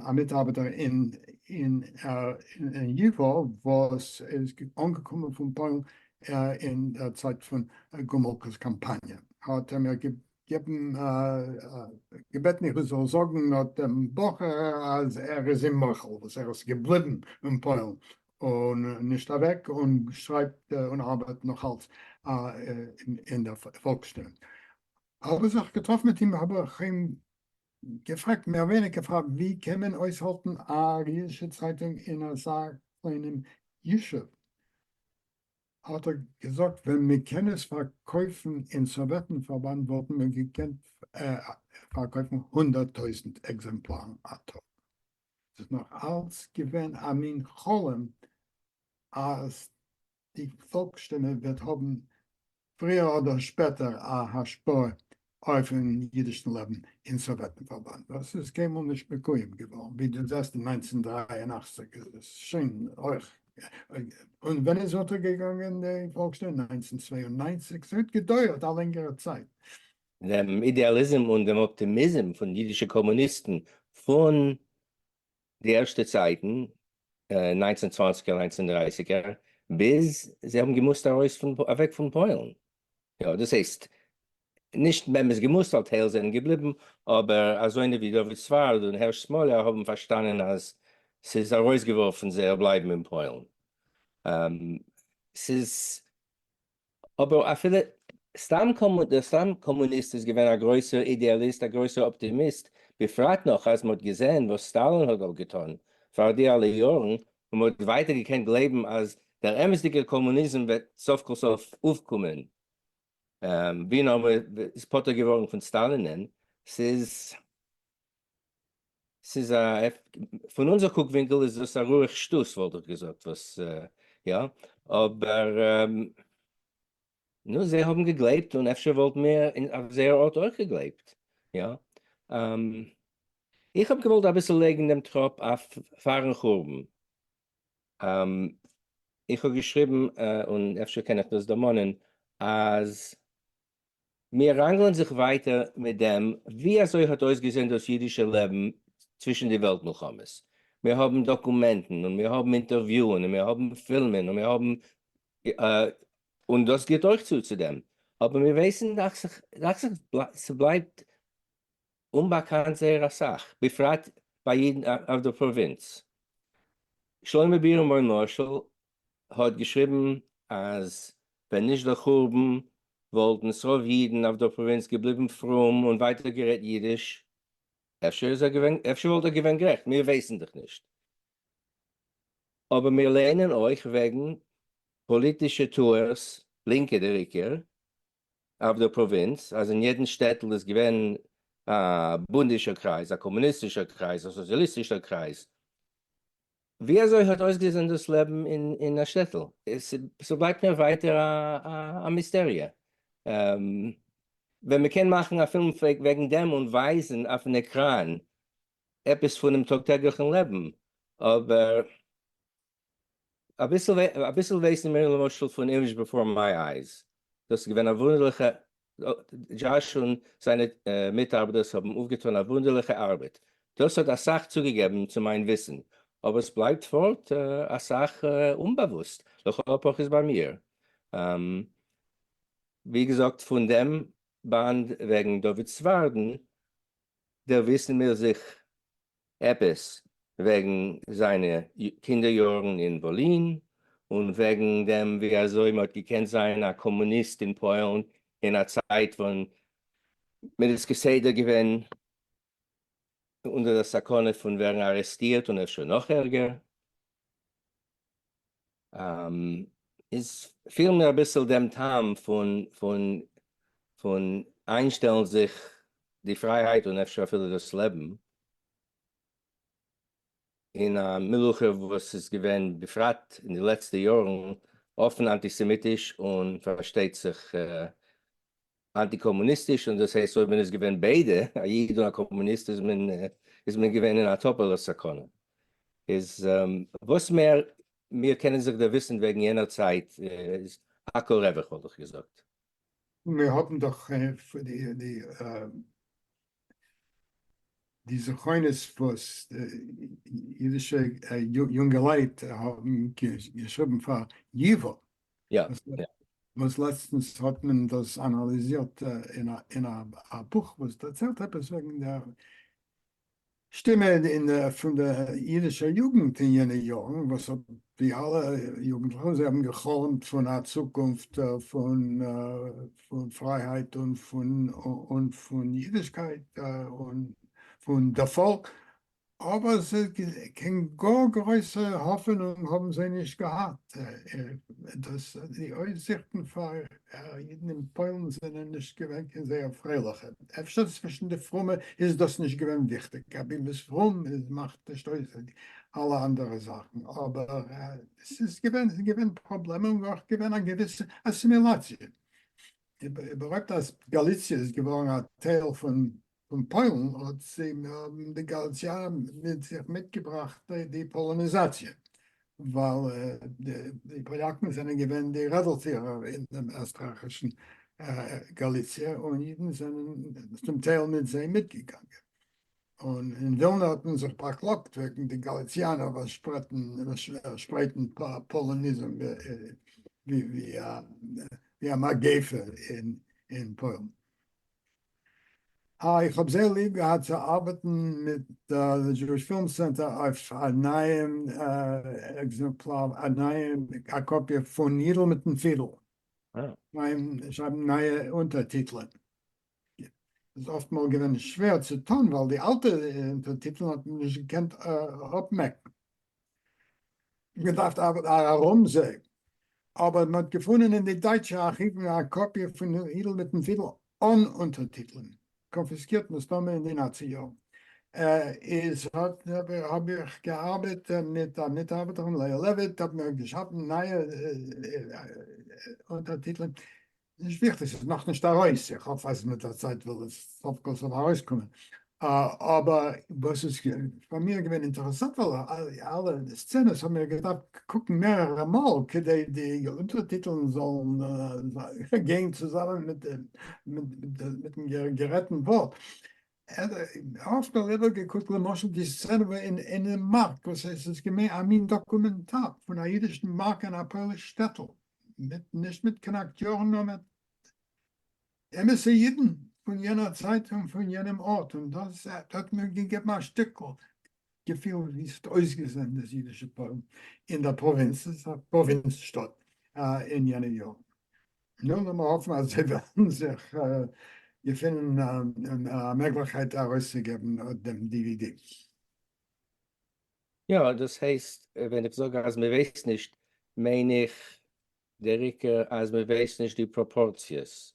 א מיטארבעטער אין. אין ייוואו וואס איז אנגעקומען פון פוילן אין דער צייט פון גומולקא'ס קאמפאניע, האט ער מיר געגעבן, געבעטן איך זאל זאגן אט דעם בחור אז ער איז אים מוחל וואס ער איז געבליבן אין פוילן און נישט אוועק און שרייבט און ארבעט נאך אלץ אין דער פאלקסשטימע. האב איך זיך געטראפן מיט אים האב איך אים געפרעגט מער ווייניגער פאר ווי קען מען אויסהאלטן א אידישע צייטונג אין אזא קליינעם ישוב, האט ער געזאגט ווען מען קען עס פארקויפן אין סאוועטן פארבאנד וואלטן מיר געקענט פארקויפן 100,000 עקזעמפלארן א טאג. ס'איז נאך אלץ געווען א מין חלום אז די פאלקסשטימע וועט האבן פריער אדער שפעטער א השפעה אויפן אידישן לעבן אין סאוועטן פארבאנד, וואס איז קיינמאל נישט מקוים געווארן, ווי דו זעסט אין 1983 איז עס שוין אויך, און ווען איז אונטערגעגאנגען די פאלקסשטימע? 1992, ס'האט געדויערט א לענגערע צייט. דעם אידעאליזם און דעם אפטימיזם פון אידישע קאמוניסטן פון די ערשטע צייטן, ניינצן צוואנציגער ניינצן דרייסיגער, ביז זיי האבן געמוזט ארויס פון אוועק פון פוילן. יא, דאס הייסט, נישט באמת געמוזט ווייל טייל זענען געבליבן, אבער אזוינע ווי דוד ספרד און הערש סמאליאר האבן פארשטאנען אז ס'איז ארויסגעווארפן זייער בלייבן אין פוילן. ס'איז אבער אפילו סתם דער סתם קאמוניסט איז געווען א גרויסער אידעאליסט, א גרויסער אפטימיסט, בפרט נאך אז מ'האט געזען וואס סטאלין האט אפגעטאן פאר די אלע יארן, און מ'האט ווייטער געקענט גלייבן אז דער אמת'דיגער קאמוניזם וועט סוף כל סוף אויפקומען, ווי נאר מ'איז פטור געווארן פון סטאלינען, ס'איז. ס'איז א, פון אונזער קוק ווינקל איז דאס א רוח שטות וואלט איך געזאגט וואס יא, אבער נו זיי האבן געגלייבט און אפשר וואלטן מיר אויף זייער ארט אויך געגלייבט יא. איך האב געוואלט אביסל לייגן דעם טראפ אויף פארן חורבן. איך האב געשריבן און אפשר קען איך דאס דערמאנען אז מיר ראנגלען זיך ווייטער מיט דעם, ווי אזוי האט אויסגעזען דאס אידישע לעבן צווישן די וועלט מלחמות. מיר האבן דאקומענטן און מיר האבן אינטערוויוען און מיר האבן פילמען און מיר האבן, און דאס גיבט אויך צו צו דעם, אבער מיר ווייסן דאכט זיך, דאכט זיך ס'בלייבט אומבאקאנט זייער אסאך, בפרט ביי אידן אויף דער פראווינץ. שלמה בירנבוים למשל האט געשריבן אז ווען נישט דער חורבן וואלטן ס'רוב אידן אויף דער פראווינץ געבליבן פרום און ווייטער גערעדט אידיש. אפשר איז ער געווען, אפשר וואלט ער געווען גערעכט, מיר ווייסן דאך נישט. אבער מיר לערנען אויך וועגן פאליטישע טוערס, לינקע דער עיקר, אויף דער פראווינץ, אז אין יעדן שטעטל איז געווען א בונדישער קרייז, א קאמוניסטישער קרייז, א סאציאליסטישער קרייז. ווי אזוי האט אויסגעזען דאס לעבן אין א שטעטל? ס'בלייבט מיר ווייטער א מיסטעריע. ווען מ'קען מאכן א פילם וועגן דעם און ווייזן אויפן עקראן עפעס פונעם טאג טעגליכן לעבן, אבער אביסל אביסל ווייסן מיר למשל פון Image Before My Eyes, דאס איז געווען א וואונדערליכע, דזשאש און זיינע מיטארבעטערס האבן אויפגעטון א וואונדערליכע ארבעט, דאס האט אסאך צוגעגעבן צו מיין וויסן, אבער עס בלייבט פארט אסאך אומבאוואוסט, לכל הפחות ביי מיר. ווי געזאגט פון דעם באנד וועגן דוד ספרד'ן דערוויסן מיר זיך עפעס וועגן זיינע קינדער יארן אין וואלין, און וועגן דעם ווי אזוי מען האט געקענט זיין א קאמוניסט אין פוילן אין א צייט ווען מען איז כסדר געווען אונטער דער סכנה פון ווערן ארעסטירט און אפשר נאך ערגער. איז פילן מיר אביסל דעם טעם פון פון פון איינשטעלן זיך די פרייהייט און אפשר אפילו דאס לעבן אין א מלוכה וואס איז געווען בפרט אין די לעצטע יארן אפן אנטיסעמיטיש און פארשטייט זיך אנטי קאמוניסטיש און דאס הייסט אויב מען איז געווען ביידע א איד און א קאמוניסט איז מען איז מען געווען אין א טאפעלע סכנה איז וואס מער מיר קענען זיך דערוויסן וועגן יענער צייט איז הכל רווח וואלט איך געזאגט. מיר האבן דאך די די. די זכרונות וואס אידישע יונגעלייט האבן געשריבן פאר ייווא, וואס לעצטנס האט מען דאס אנאליזירט אין א בוך וואס דערציילט עפעס וועגן דער שטימע פון דער אידישער יוגנט אין יענע יארן, וואס האט ווי אלע יוגנטליכע, זיי האבן געחלומט פון א צוקונפט פון פרייהייט און פון אידישקייט און פון דערפאלג, אבער קיין גאר גרויסע האפענונג האבן זיי נישט געהאט, דאס די אויסזיכטן פאר אידן אין פוילן זענען נישט געווען קיין זייער פרייליכע, אפשר צווישן די פרומע איז דאס נישט געווען וויכטיג, אבי מ'איז פרום איז מאכט נישט אויס אלע אנדערע זאכן, אבער עס איז געווען געווען פראבלעמען און אויך געווען א געוויסע אסימילאציע, איבערהויפט אז גאליציע איז געווארן א טייל פון פון פוילן האט זי האבן די גאליציאנער מיט זיך מיטגעבראכט די פאלאניזאציע, ווייל די פאליאקן זענען געווען די רעדלפירער אין דעם עסטרייכישן גאליציע און אידן זענען צום טייל מיט זיי מיטגעגאנגען. און אין ווילנע האט מען זיך באקלאגט וועגן די גאליציאנער וואס שפרייטן פאלאניזם ווי א מגיפה אין פוילן. איך האב זייער ליב געהאט צו ארבעטן מיט די Jewish Film Center אויף א נייעם עקזעמפלאר, א נייע א קאפיע פון יידל מיטן פידל, שרייבן נייע אונטערטיטלען. איז אפטמאל געווען שווער צו טון ווייל די אלטע אונטערטיטלען האט מען נישט געקענט אפמעקן. געדארפט ארבעטן ארום זיי, אבער מען האט געפונען אין די דייטשע ארכיוון א קאפיע פון יידל מיטן פידל אן אונטערטיטלען, קאנפיסקירט מסתמא אין די נאצי יארן. איז האט האב איך געארבעט מיט א מיטארבעטערין לאה לעוויט, האבן מיר געשאפן נייע אונטערטיטלען, נישט וויכטיג, ס'איז נאכנישט ארויס, איך האף אז מיט דער צייט וועט עס סוף כל סוף ארויסקומען, אבער וואס איז פאר מיר געווען אינטערעסאנט ווייל אלע סצענעס האבן מיר געדארפט קוקן מערערע מאל כדי די אונטערטיטלן זאלן גיין צוזאמען מיטן גערעדטן ווארט. אפט מאל איבערגעקוקט למשל די סצענע אינעם מארק וואס עס איז געווען א מין דאקומענטאר פון א אידישן מארק אין א פויליש שטעטל, מיט נישט מיט קיין אקטיארן נאר מיט אמת'ע אידן פון יענער צייט און פון יענעם ארט, און דאס האט מיר געגעבן א שטיקל געפיל ווי עס האט אויסגעזען דאס אידישע פוילן אין דער פראווינץ, עס איז א פראווינץ שטאט אין יענע יארן. נו, לאמיר האפן אז זיי וועלן זיך געפינען א מעגליכקייט ארויסצוגעבן דעם DVD. יא, דאס הייסט, ווען איך זאג אז מען ווייסט נישט, מיין איך דער עיקר אז מען ווייסט נישט די פראפארציעס.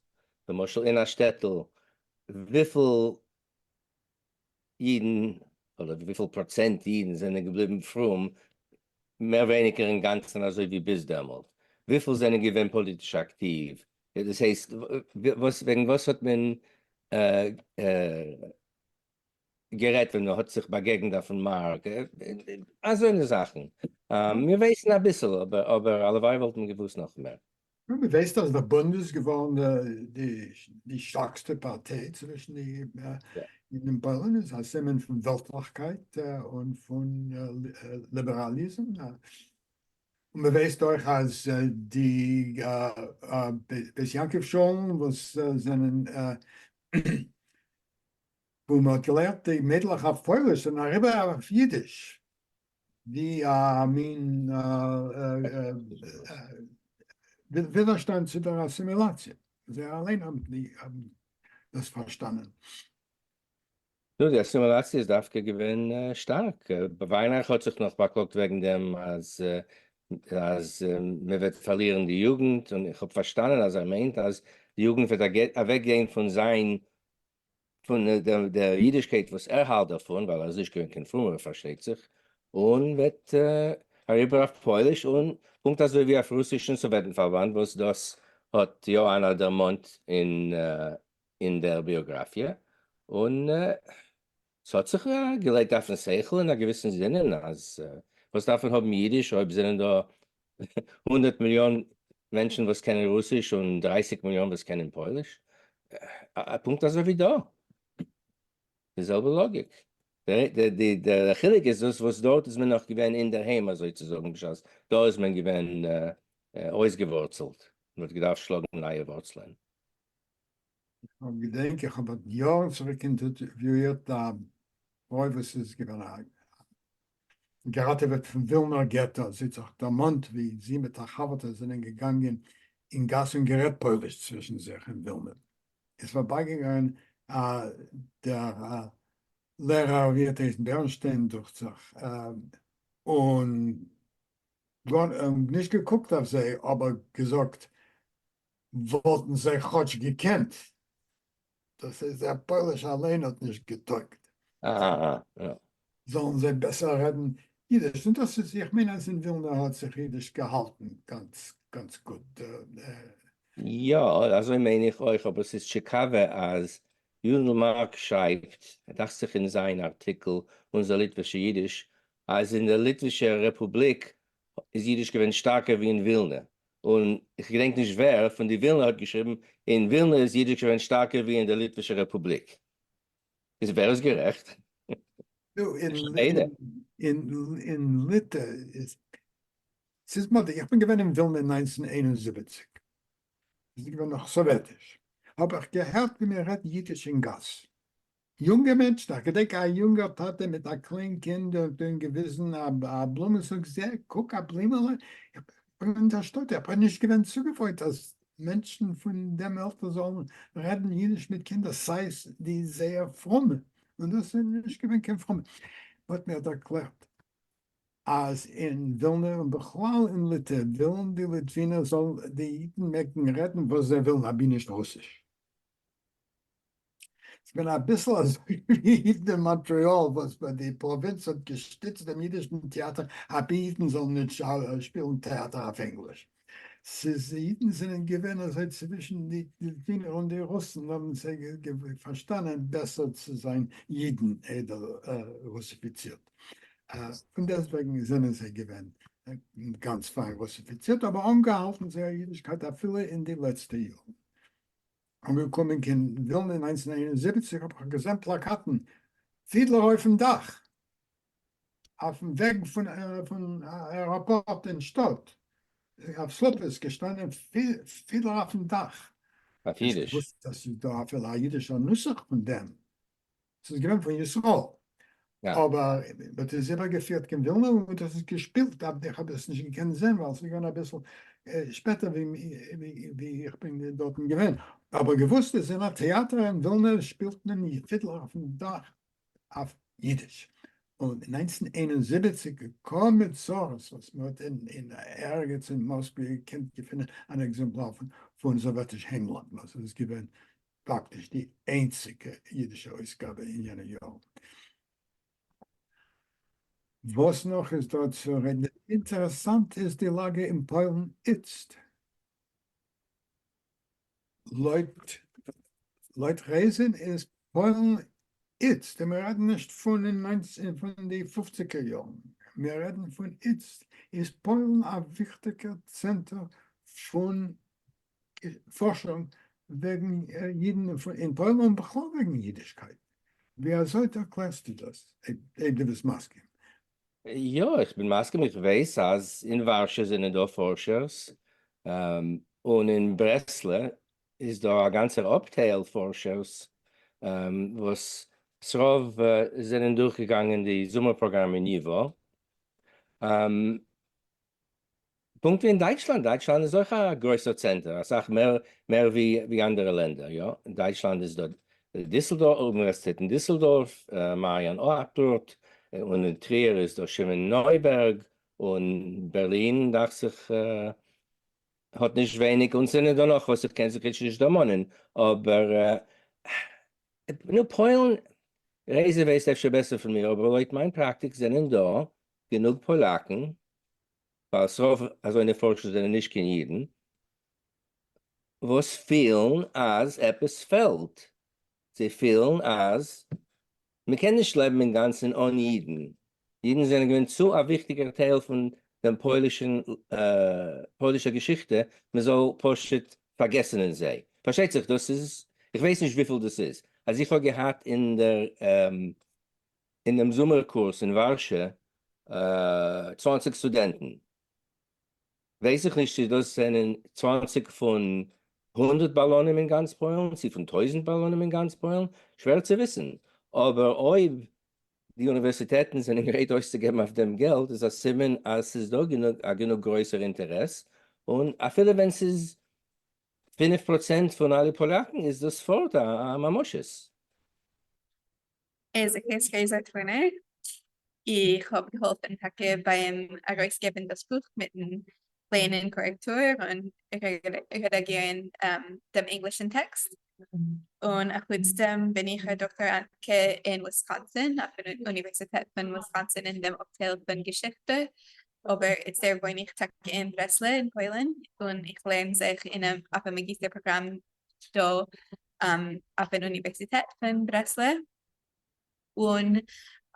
למשל אין א שטעטל, וויפיל אידן, אדער וויפיל פראצענט אידן זענען געבליבן פרום, מער ווייניגער אינגאנצן אזוי ווי ביז דעמאלט, וויפיל זענען געווען פאליטיש אקטיוו, דאס הייסט, וואס, וועגן וואס האט מען גערעדט ווען מען האט זיך באגעגנט אויפן מארק, אזוינע זאכן. מיר ווייסן אביסל, אבער הלוואי וואלט מען געוואוסט נאך מער. נו, מען ווייסט אז דער בונד איז געווארן די שטארקסטע פארטיי צווישן די אידן אין פוילן, איז א סימן פון וועלטליכקייט און פון ליבעראליזם. און מען ווייסט אויך אז די בית יעקב שולן וואס זענען וואו מען האט געלערנט די מיידלעך אויף פויליש זענען אריבער אויף אידיש ווי א מין ווידערשטאנד צו דער אסימילאציע. זיי אליין האבן דאס פארשטאנען. נו, די אסימילאציע איז דווקא געווען שטארק. וויינרייך האט זיך נאך באקלאגט וועגן דעם אז אז מען וועט פארלירן די יוגנט, און איך האב פארשטאנען אז ער מיינט אז די יוגנט וועט אוועקגיין פון זיין פון דער אידישקייט וואס ער האלט דערפון, ווייל ער איז נישט געווען קיין פרומער פארשטייט זיך, און וועט אריבער אויף פויליש, און פונקט אזוי ווי אויף רוסיש אין סאוועטן פארבאנד, וואס דאס האט יאאנא דערמאנט אין אין דער ביאגראפיע, און ס'האט זיך געלייגט אויפן שכל אין א געוויסן זינען אז וואס דארף מען האבן אידיש אויב זענען דא 100 מיליאן מענטשן וואס קענען רוסיש און 30 מיליאן וואס קענען פויליש, פונקט אזוי ווי דא, די זעלבע לאגיק. דער חילוק איז דאס וואס דארט איז מען נאך געווען אינדערהיים אזוי צו זאגן, בשעת דא איז מען געווען אויסגעווארצלט, מען האט געדארפט שלאגן נייע ווארצלען. איך געדענק איך האב יארן צוריק אינטערוויואירט א פרוי וואס איז געווען א געראטעוועט פון ווילנער געטא, זי האט זיך דערמאנט ווי זי מיט א חבר'טע זענען געגאנגען אין גאס און גערעדט פויליש צווישן זיך אין ווילנע, איז פארבייגעגאנגען דער לערער ווי האט הייסט בערנשטיין דוכט זיך, און נישט געקוקט אויף זיי אבער געזאגט וואלטן זיי כאטש געקענט, דאס איז דער פויליש אליין האט נישט געטויגט, זאלן זיי בעסער רעדן אידיש, און דאס איז, איך מיין אז אין ווילנא האט זיך אידיש געהאלטן גאנץ גאנץ גוט. יא, אזוי מיין איך אויך, אבער ס'איז טשיקאווע אז יודל מארק שרייבט, דאכט זיך אין זיין ארטיקל אונזער ליטווישע אידיש, אז אין דער ליטווישער רעפובליק איז אידיש געווען שטארקער ווי אין ווילנע, און איך געדענק נישט ווער פון די ווילנער האט געשריבן, אין ווילנע איז אידיש געווען שטארקער ווי אין דער ליטווישער רעפובליק. איז ווער איז גערעכט? נו, אין ליטע איז, ס'איז מאדנע, איך בין געווען אין ווילנע אין 1971, ס'איז געווען נאך סאוועטיש, האב איך געהערט ווי מען רעדט אידיש אין גאס, יונגע מענטשן, איך געדענק א יונגער טאטע מיט א קליין קינד האט אים געוויזן א בלום און זאגט, זע, קוק א בלימעלע, איך בין אין דער שטאט, איך בין נישט געווען צוגעוואוינט אז מענטשן פון דעם עלטער זאלן רעדן אידיש מיט קינדער, סיי די זייער פרומע, און דאס זענען נישט געווען קיין פרומע, מען האט מיר ערקלערט אז אין ווילנע און בכלל אין ליטע ווילן די ליטווינער זאל די אידן מעגן רעדן וואס זיי ווילן אבי נישט רוסיש. ס'געווען אביסל אזוי ווי אידן אין מאנטריאל וואס די פראווינץ האט געשטיצט דעם אידישן טעאטער אבי אידן זאלן נישט שפילן טעאטער אויף ענגליש. ס'איז אידן זענען געווען אזוי צווישן די ליטווינער און די רוסן האבן זיי פארשטאנען בעסער צו זיין אידן איידער רוסיפיצירט. פון דעסטוועגן זענען זיי געווען גאנץ פיין רוסיפיצירט אבער אנגעהאלטן זייער אידישקייט אפילו אין די לעצטע יארן. אנגעקומען קיין ווילנע אין 1971 האב איך געזען פלאקאטן פידלער אויפן דאך אויפן וועג פון עראפארט אין שטאט, אויף סלופעס געשטאנען פידלער אויפן דאך. אויף אידיש? נישט געוואוסט אז ס'איז דא אפילו א אידישער נוסח פון דעם. ס'איז געווען פון ישראל, אבער מ'האט עס איבערגעפירט קיין ווילנא און מ'האט עס געשפילט, איך האב עס נישט געקענט זען ווייל ס'איז געווען אביסל שפעטער ווי איך בין דארטן געווען, אבער געוואוסט אז אין א טעאטער אין ווילנא שפילט מען פידלער אויפן דאך אויף אידיש, און אין 1971 געקומען צרות וואס מ'האט אין ערגעץ אין מאסקווע געקענט געפינען אן עקזעמפלאר פון סאוועטיש היימלאנד וואס איז געווען פאקטיש די איינציגע אידישע אויסגאבע אין יענע יארן. וואס נאך איז דא צו רעדן? אינטערעסאנט איז די לאגע אין פוילן איצט. לויט לויט רעזין איז פוילן איצט, און מיר רעדן נישט פון אין ניינצן פון די פופציגער יארן, מיר רעדן פון איצט, איז פוילן א וויכטיגער צענטער פון פארשונג וועגן אידן אין פוילן און בכלל וועגן אידישקייט. ווי אזוי ערקלערסטו דאס, אויב דו ביסט מסכים? יא, איך בין מסכים, איך ווייס אז אין ווארשע זענען דא פארשערס, און אין ברעסלע איז דא א גאנצער אפטייל פארשערס וואס ס'רוב זענען דורכגעגאנגען די זומער פראגראם אין ייווא. פונקט ווי אין דייטשלאנד, דייטשלאנד איז אויך א גרויסער צענטער, אסאך מער מער ווי ווי אנדערע לענדער, יא, אין דייטשלאנד איז דא דיסלדארף, אוניווערסיטעט אין דיסלדארף, מאריאן ארטורט, און אין טריער איז דא שמעון נויבערג, און בערלין דאכט זיך האט נישט ווייניג, און ס'זענען דא נאך וואס איך קען זיך איצט נישט דערמאנען, אבער נו פוילן, רייזע ווייסט אפשר בעסער פון מיר, אבער לויט מיין פראקטיק זענען דא גענוג פאלאקן ווייל ס'רוב אזוינע פארשער זענען נישט קיין אידן, וואס פילן אז עפעס פעלט, זיי פילן אז מ'קען נישט לעבן אינגאנצן אן אידן, אידן זענען געווען צו א וויכטיגער טייל פון דעם פוילישן פוילישער געשיכטע מ'זאל פשוט פארגעסן אין זיי, פארשטייט זיך דאס איז, איך ווייס נישט וויפיל דאס איז, אז איך האב געהאט אין דער. אין דעם זומער קורס אין ווארשע 20 סטודענטן. ווייס איך נישט צו דאס זענען 20 פון 100 בעלנים אין גאנץ פוילן, צו פון 1000 בעלנים אין גאנץ פוילן, שווער צו וויסן. אבער אויב די אוניווערסיטעטן זענען גרייט אויסצוגעבן אויף דעם געלט איז א סימן אז ס'איז דא א גענוג גרויסער אינטערעס, און אפילו ווען ס'איז 5% פון אלע פאלאקן איז דאס פארט א ממשות. איז איך הייס רעזא טורנער, איך האב געהאלפן טאקע ביים ארויסגעבן דאס בוך מיטן לייענען קארעקטור און רעדאגירן דעם ענגלישן טעקסט, און אחוץ דעם בין איך א דאקטאראנטקע אין וויסקאנסין, אויפן אוניווערסיטעט פון וויסקאנסין אין דעם אפטייל פון געשיכטע, אבער איצטער וואוין איך טאקע אין ברעסלע אין פוילן, און איך לערן זיך אינעם אויף א מאגיסטער פראגראם דא אויפן אוניווערסיטעט פון ברעסלע, און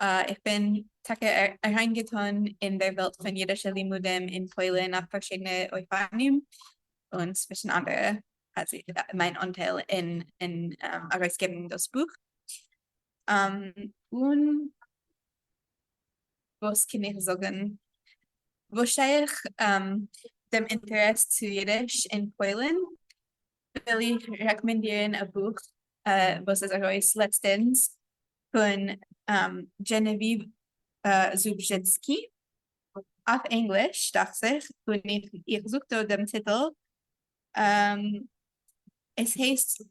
איך בין טאקע אריינגעטון אין דער וועלט פון אידישע לימודים אין פוילן אויף פארשידענע אופנים, און צווישן אנדערע מיין אנטייל אין ארויסגעבן דאס בוך. און וואס קען איך זאגן? וואס שייך דעם אינטערעס צו אידיש אין פוילן, וויל איך רעקאמענדירן א בוך וואס איז ארויס לעצטענס פון דזשענעוויוו זובזשינסקי, אויף ענגליש דאכט זיך, און איך זוך דא דעם טיטל, עס הייסט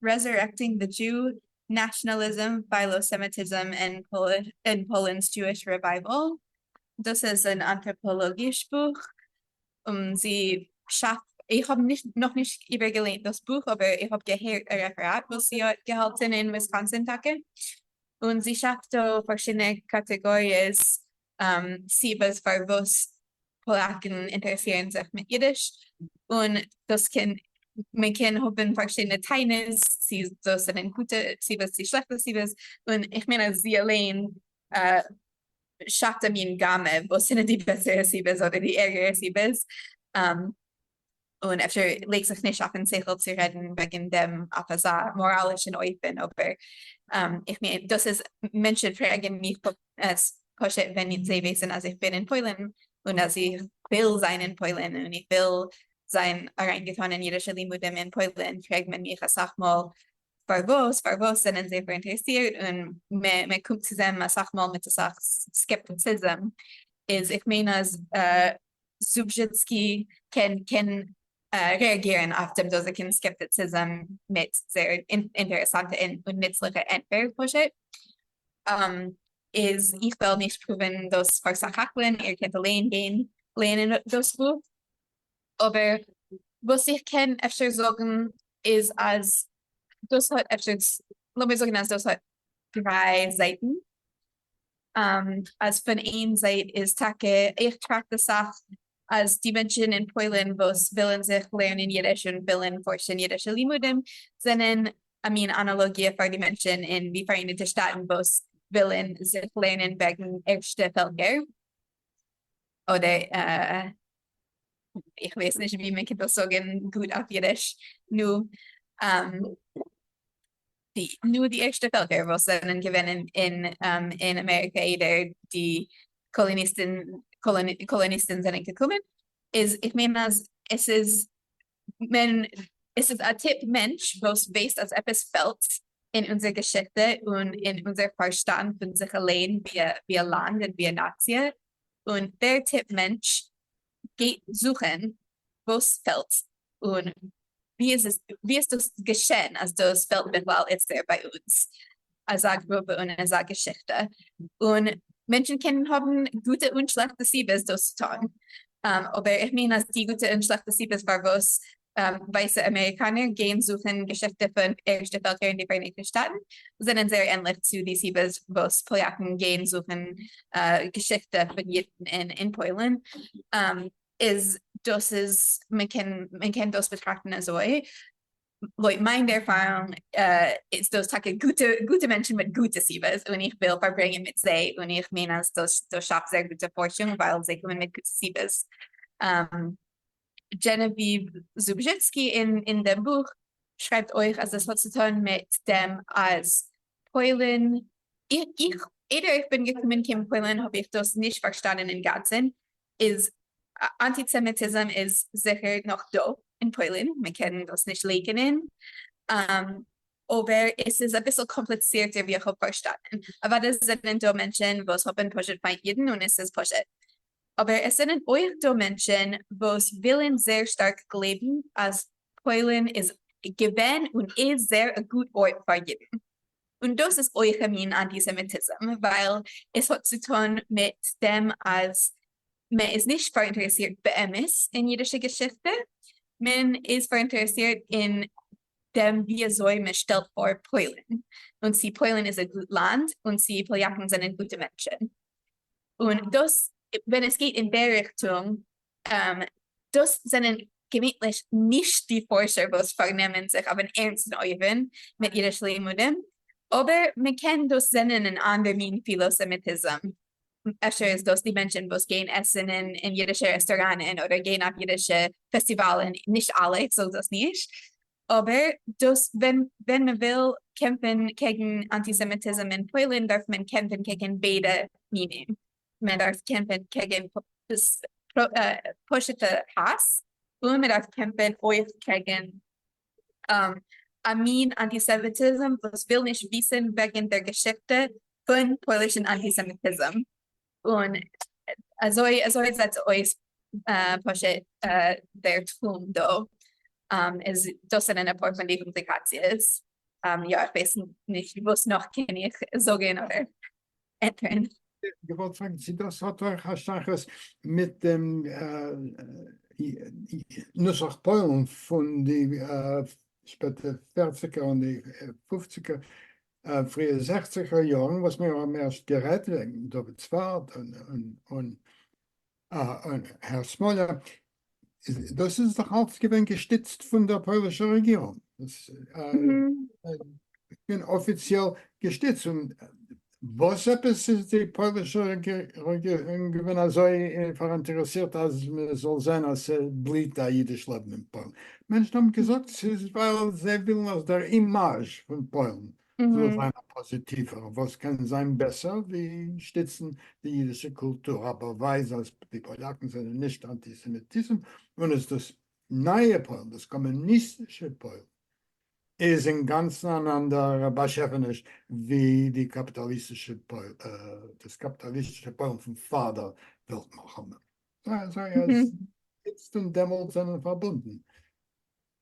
Resurrecting the Jew, Nationalism, Philosemitism and Poland's Jewish Revival, דאס איז אן אנטראפאלאגיש בוך, און זי שאפט, איך האב נישט נאכנישט איבערגעליינט דאס בוך אבער איך האב געהערט א רעפעראט וואס זי האט געהאלטן אין וויסקאנסין טאקע, און זי שאפט דא פארשידענע קאטעגאריעס סיבות פארוואס פאלאקן אינטערעסירן זיך מיט אידיש, און דאס קען מען קען האבן פארשידענע טענות צו דאס זענען גוטע סיבות צו שלעכטע סיבות, און איך מיין אז זי אליין שאפט א מין גאמע וואס זענען די בעסערע סיבות אדער די ערגערע סיבות, און אפשר לייגט זיך נישט אויפן שכל צו רעדן וועגן דעם אויף אזא מאראלישן אופן, אבער איך מיין דאס איז מענטשן פרעגן מיך פשוט ווען זיי ווייסן אז איך בין אין פוילן און אז איך וויל זיין אין פוילן און איך וויל זיין אריינגעטאן אין אידישע לימודים אין פוילן פרעגט מען מיך אסאך מאל פארוואס פארוואס זענען זיי פאראינטערעסירט און מען קומט צו דעם אסאך מאל מיט אסאך סקעפטיציזם איז איך מיין אז זובזשיצקי קען קען רעאגירן אויף דעם דאזיגן סקעפטיציזם מיט זייער אינטערעסאנטע און נוצליכע ענטפער פשוט איז איך וועל נישט פרואוון דאס פארסך-הכל'ן איר קענט אליין גיין לייענען דאס בוך. אבער וואס איך קען אפשר זאגן איז אז דאס האט אפשר, לאמיר זאגן אז דאס האט דריי זייטן, אז פון איין זייט איז טאקע, איך טראכט אסאך אז די מענטשן אין פוילן וואס ווילן זיך לערנען אידיש און ווילן פארשן אידישע לימודים זענען א מין אנאלאגיע פאר די מענטשן אין די פאראייניגטע שטאטן וואס ווילן זיך לערנען וועגן ערשטע פעלקער. אדער איך ווייס נישט ווי מען קען דאס זאגן גוט אויף אידיש, נו, די, נו די ערשטע פעלקער וואס זענען געווען אין אין אמעריקע איידער די קאלאניסטן קאלאניסטן זענען געקומען, איז איך מיין אז עס איז מען עס איז א טיפ מענטש וואס ווייסט אז עפעס פעלט אין אונזער געשיכטע און אין אונזער פארשטאנד פון זיך אליין ווי א לאנד און ווי א נאציע, און דער טיפ מענטש גייט זוכן וואס פעלט און ווי איז עס ווי איז דאס געשען אז דאס פעלט בכלל איצטער ביי אונז אזא גרופע און אזא געשיכטע, און מענטשן קענען האבן גוטע און שלעכטע סיבות דאס צו טון, אבער איך מיין אז די גוטע און שלעכטע סיבות פארוואס ווייסע אמעריקאנער גייען זוכן געשיכטע פון ערשטע פעלקער אין די פאראייניגטע שטאטן זענען זייער ענליך צו די סיבות וואס פאליאקן גייען זוכן געשיכטע פון אידן אין פוילן, איז דאס איז מען קען מען קען דאס באטראכטן אזוי. לויט מיין ערפארונג איז דאס טאקע גוטע גוטע מענטשן מיט גוטע סיבות און איך וויל פארברענגען מיט זיי און איך מיין אז דאס דאס שאפט זייער גוטע פארשונג ווייל זיי קומען מיט גוטע סיבות. דזשענעוויוו זובזשיצקי אין אין דעם בוך שרייבט אויך אז עס האט צו טון מיט דעם אז פוילן איך איך. איידער איך בין געקומען קיין פוילן האב איך דאס נישט פארשטאנען אינגאנצן, איז אנטיסעמיטיזם איז זיכער נאך דא אין פוילן, מען קען דאס נישט לייקענען, אבער עס איז אביסל קאמפליצירטער ווי איך האב פארשטאנען. אוודאי זענען דא מענטשן וואס האבן פשוט פיינט אידן און עס איז פשוט. אבער עס זענען אויך דא מענטשן וואס ווילן זייער שטארק גלייבן אז פוילן איז געווען און איז זייער א גוט ארט פאר אידן. און דאס איז אויך א מין אנטיסעמיטיזם ווייל עס האט צו טון מיט דעם אז מען איז נישט פאראינטערעסירט באמת אין אידישע געשיכטע, מען איז פאראינטערעסירט אין דעם ווי אזוי מען שטעלט פאר פוילן, און צו פוילן איז א גוט לאנד, און צו פאליאקן זענען גוטע מענטשן. און דאס ווען עס גייט אין דער ריכטונג, דאס זענען געווענליך נישט די פארשער וואס פארנעמען זיך אויף אן ערנסטן אופן מיט אידישע לימודים, אבער מען קען דאס זען אין אן אנדער מין פילאסעמיטיזם, אפשר איז דאס די מענטשן וואס גייען עסן אין אידישע רעסטוראנען אדער גייען אויף אידישע פעסטיוואלן, נישט אלע, איך זאג דאס נישט, אבער דאס ווען ווען מען וויל קעמפן קעגן אנטיסעמיטיזם אין פוילן דארף מען קעמפן קעגן ביידע מינים, מען דארף קעמפן קעגן פשוטע האס און מען דארף קעמפן אויך קעגן א מין אנטיסעמיטיזם וואס וויל נישט וויסן וועגן דער געשיכטע פון פוילישן אנטיסעמיטיזם, און אזוי אזוי זעט אויס פשוט דער תחום דא, איז דאס זענען אפאר פון די קאמפליקאציעס, יא איך ווייס נישט וואס נאך קען איך זאגן אדער ענטפערן. געוואלט פרעגן צו דאס האט אויך א שייכות מיט דעם נוסח פוילן פון די שפעטע פערציגער און די פופציגער פריע זעכציגער יארן וואס מיר האבן ערשט גערעדט וועגן דוד ספרד און הער סמאליער, דאס איז דאך אלץ געווען געשטיצט פון דער פוילישער רעגירונג, דאס איז געווען אפיציעל געשטיצט, און וואס עפעס איז די פוילישע רעגירונג געווען אזוי פאראינטערעסירט אז מען זאל זען אז ס'בליהט א אידיש לעבן אין פוילן? מענטשן האבן געזאגט ס'איז ווייל זיי ווילן אז דער אימאזש פון פוילן זאל זיין א פאזיטיווער, וואס קען זיין בעסער ווי שטיצן די אידישע קולטור, א באווייז אז די פאליאקן זענען נישט אנטיסעמיטיזם, און אז דאס נייע פוילן, דאס קאמוניסטישע פוילן, איז אינגאנצן אן אנדער באשעפעניש ווי די קאפיטאליסטישע פוילן, דאס קאפיטאליסטישע פוילן פון פאר דער וועלט מלחמה. אזוי אז איצט און דעמאלט זענען פארבונדן.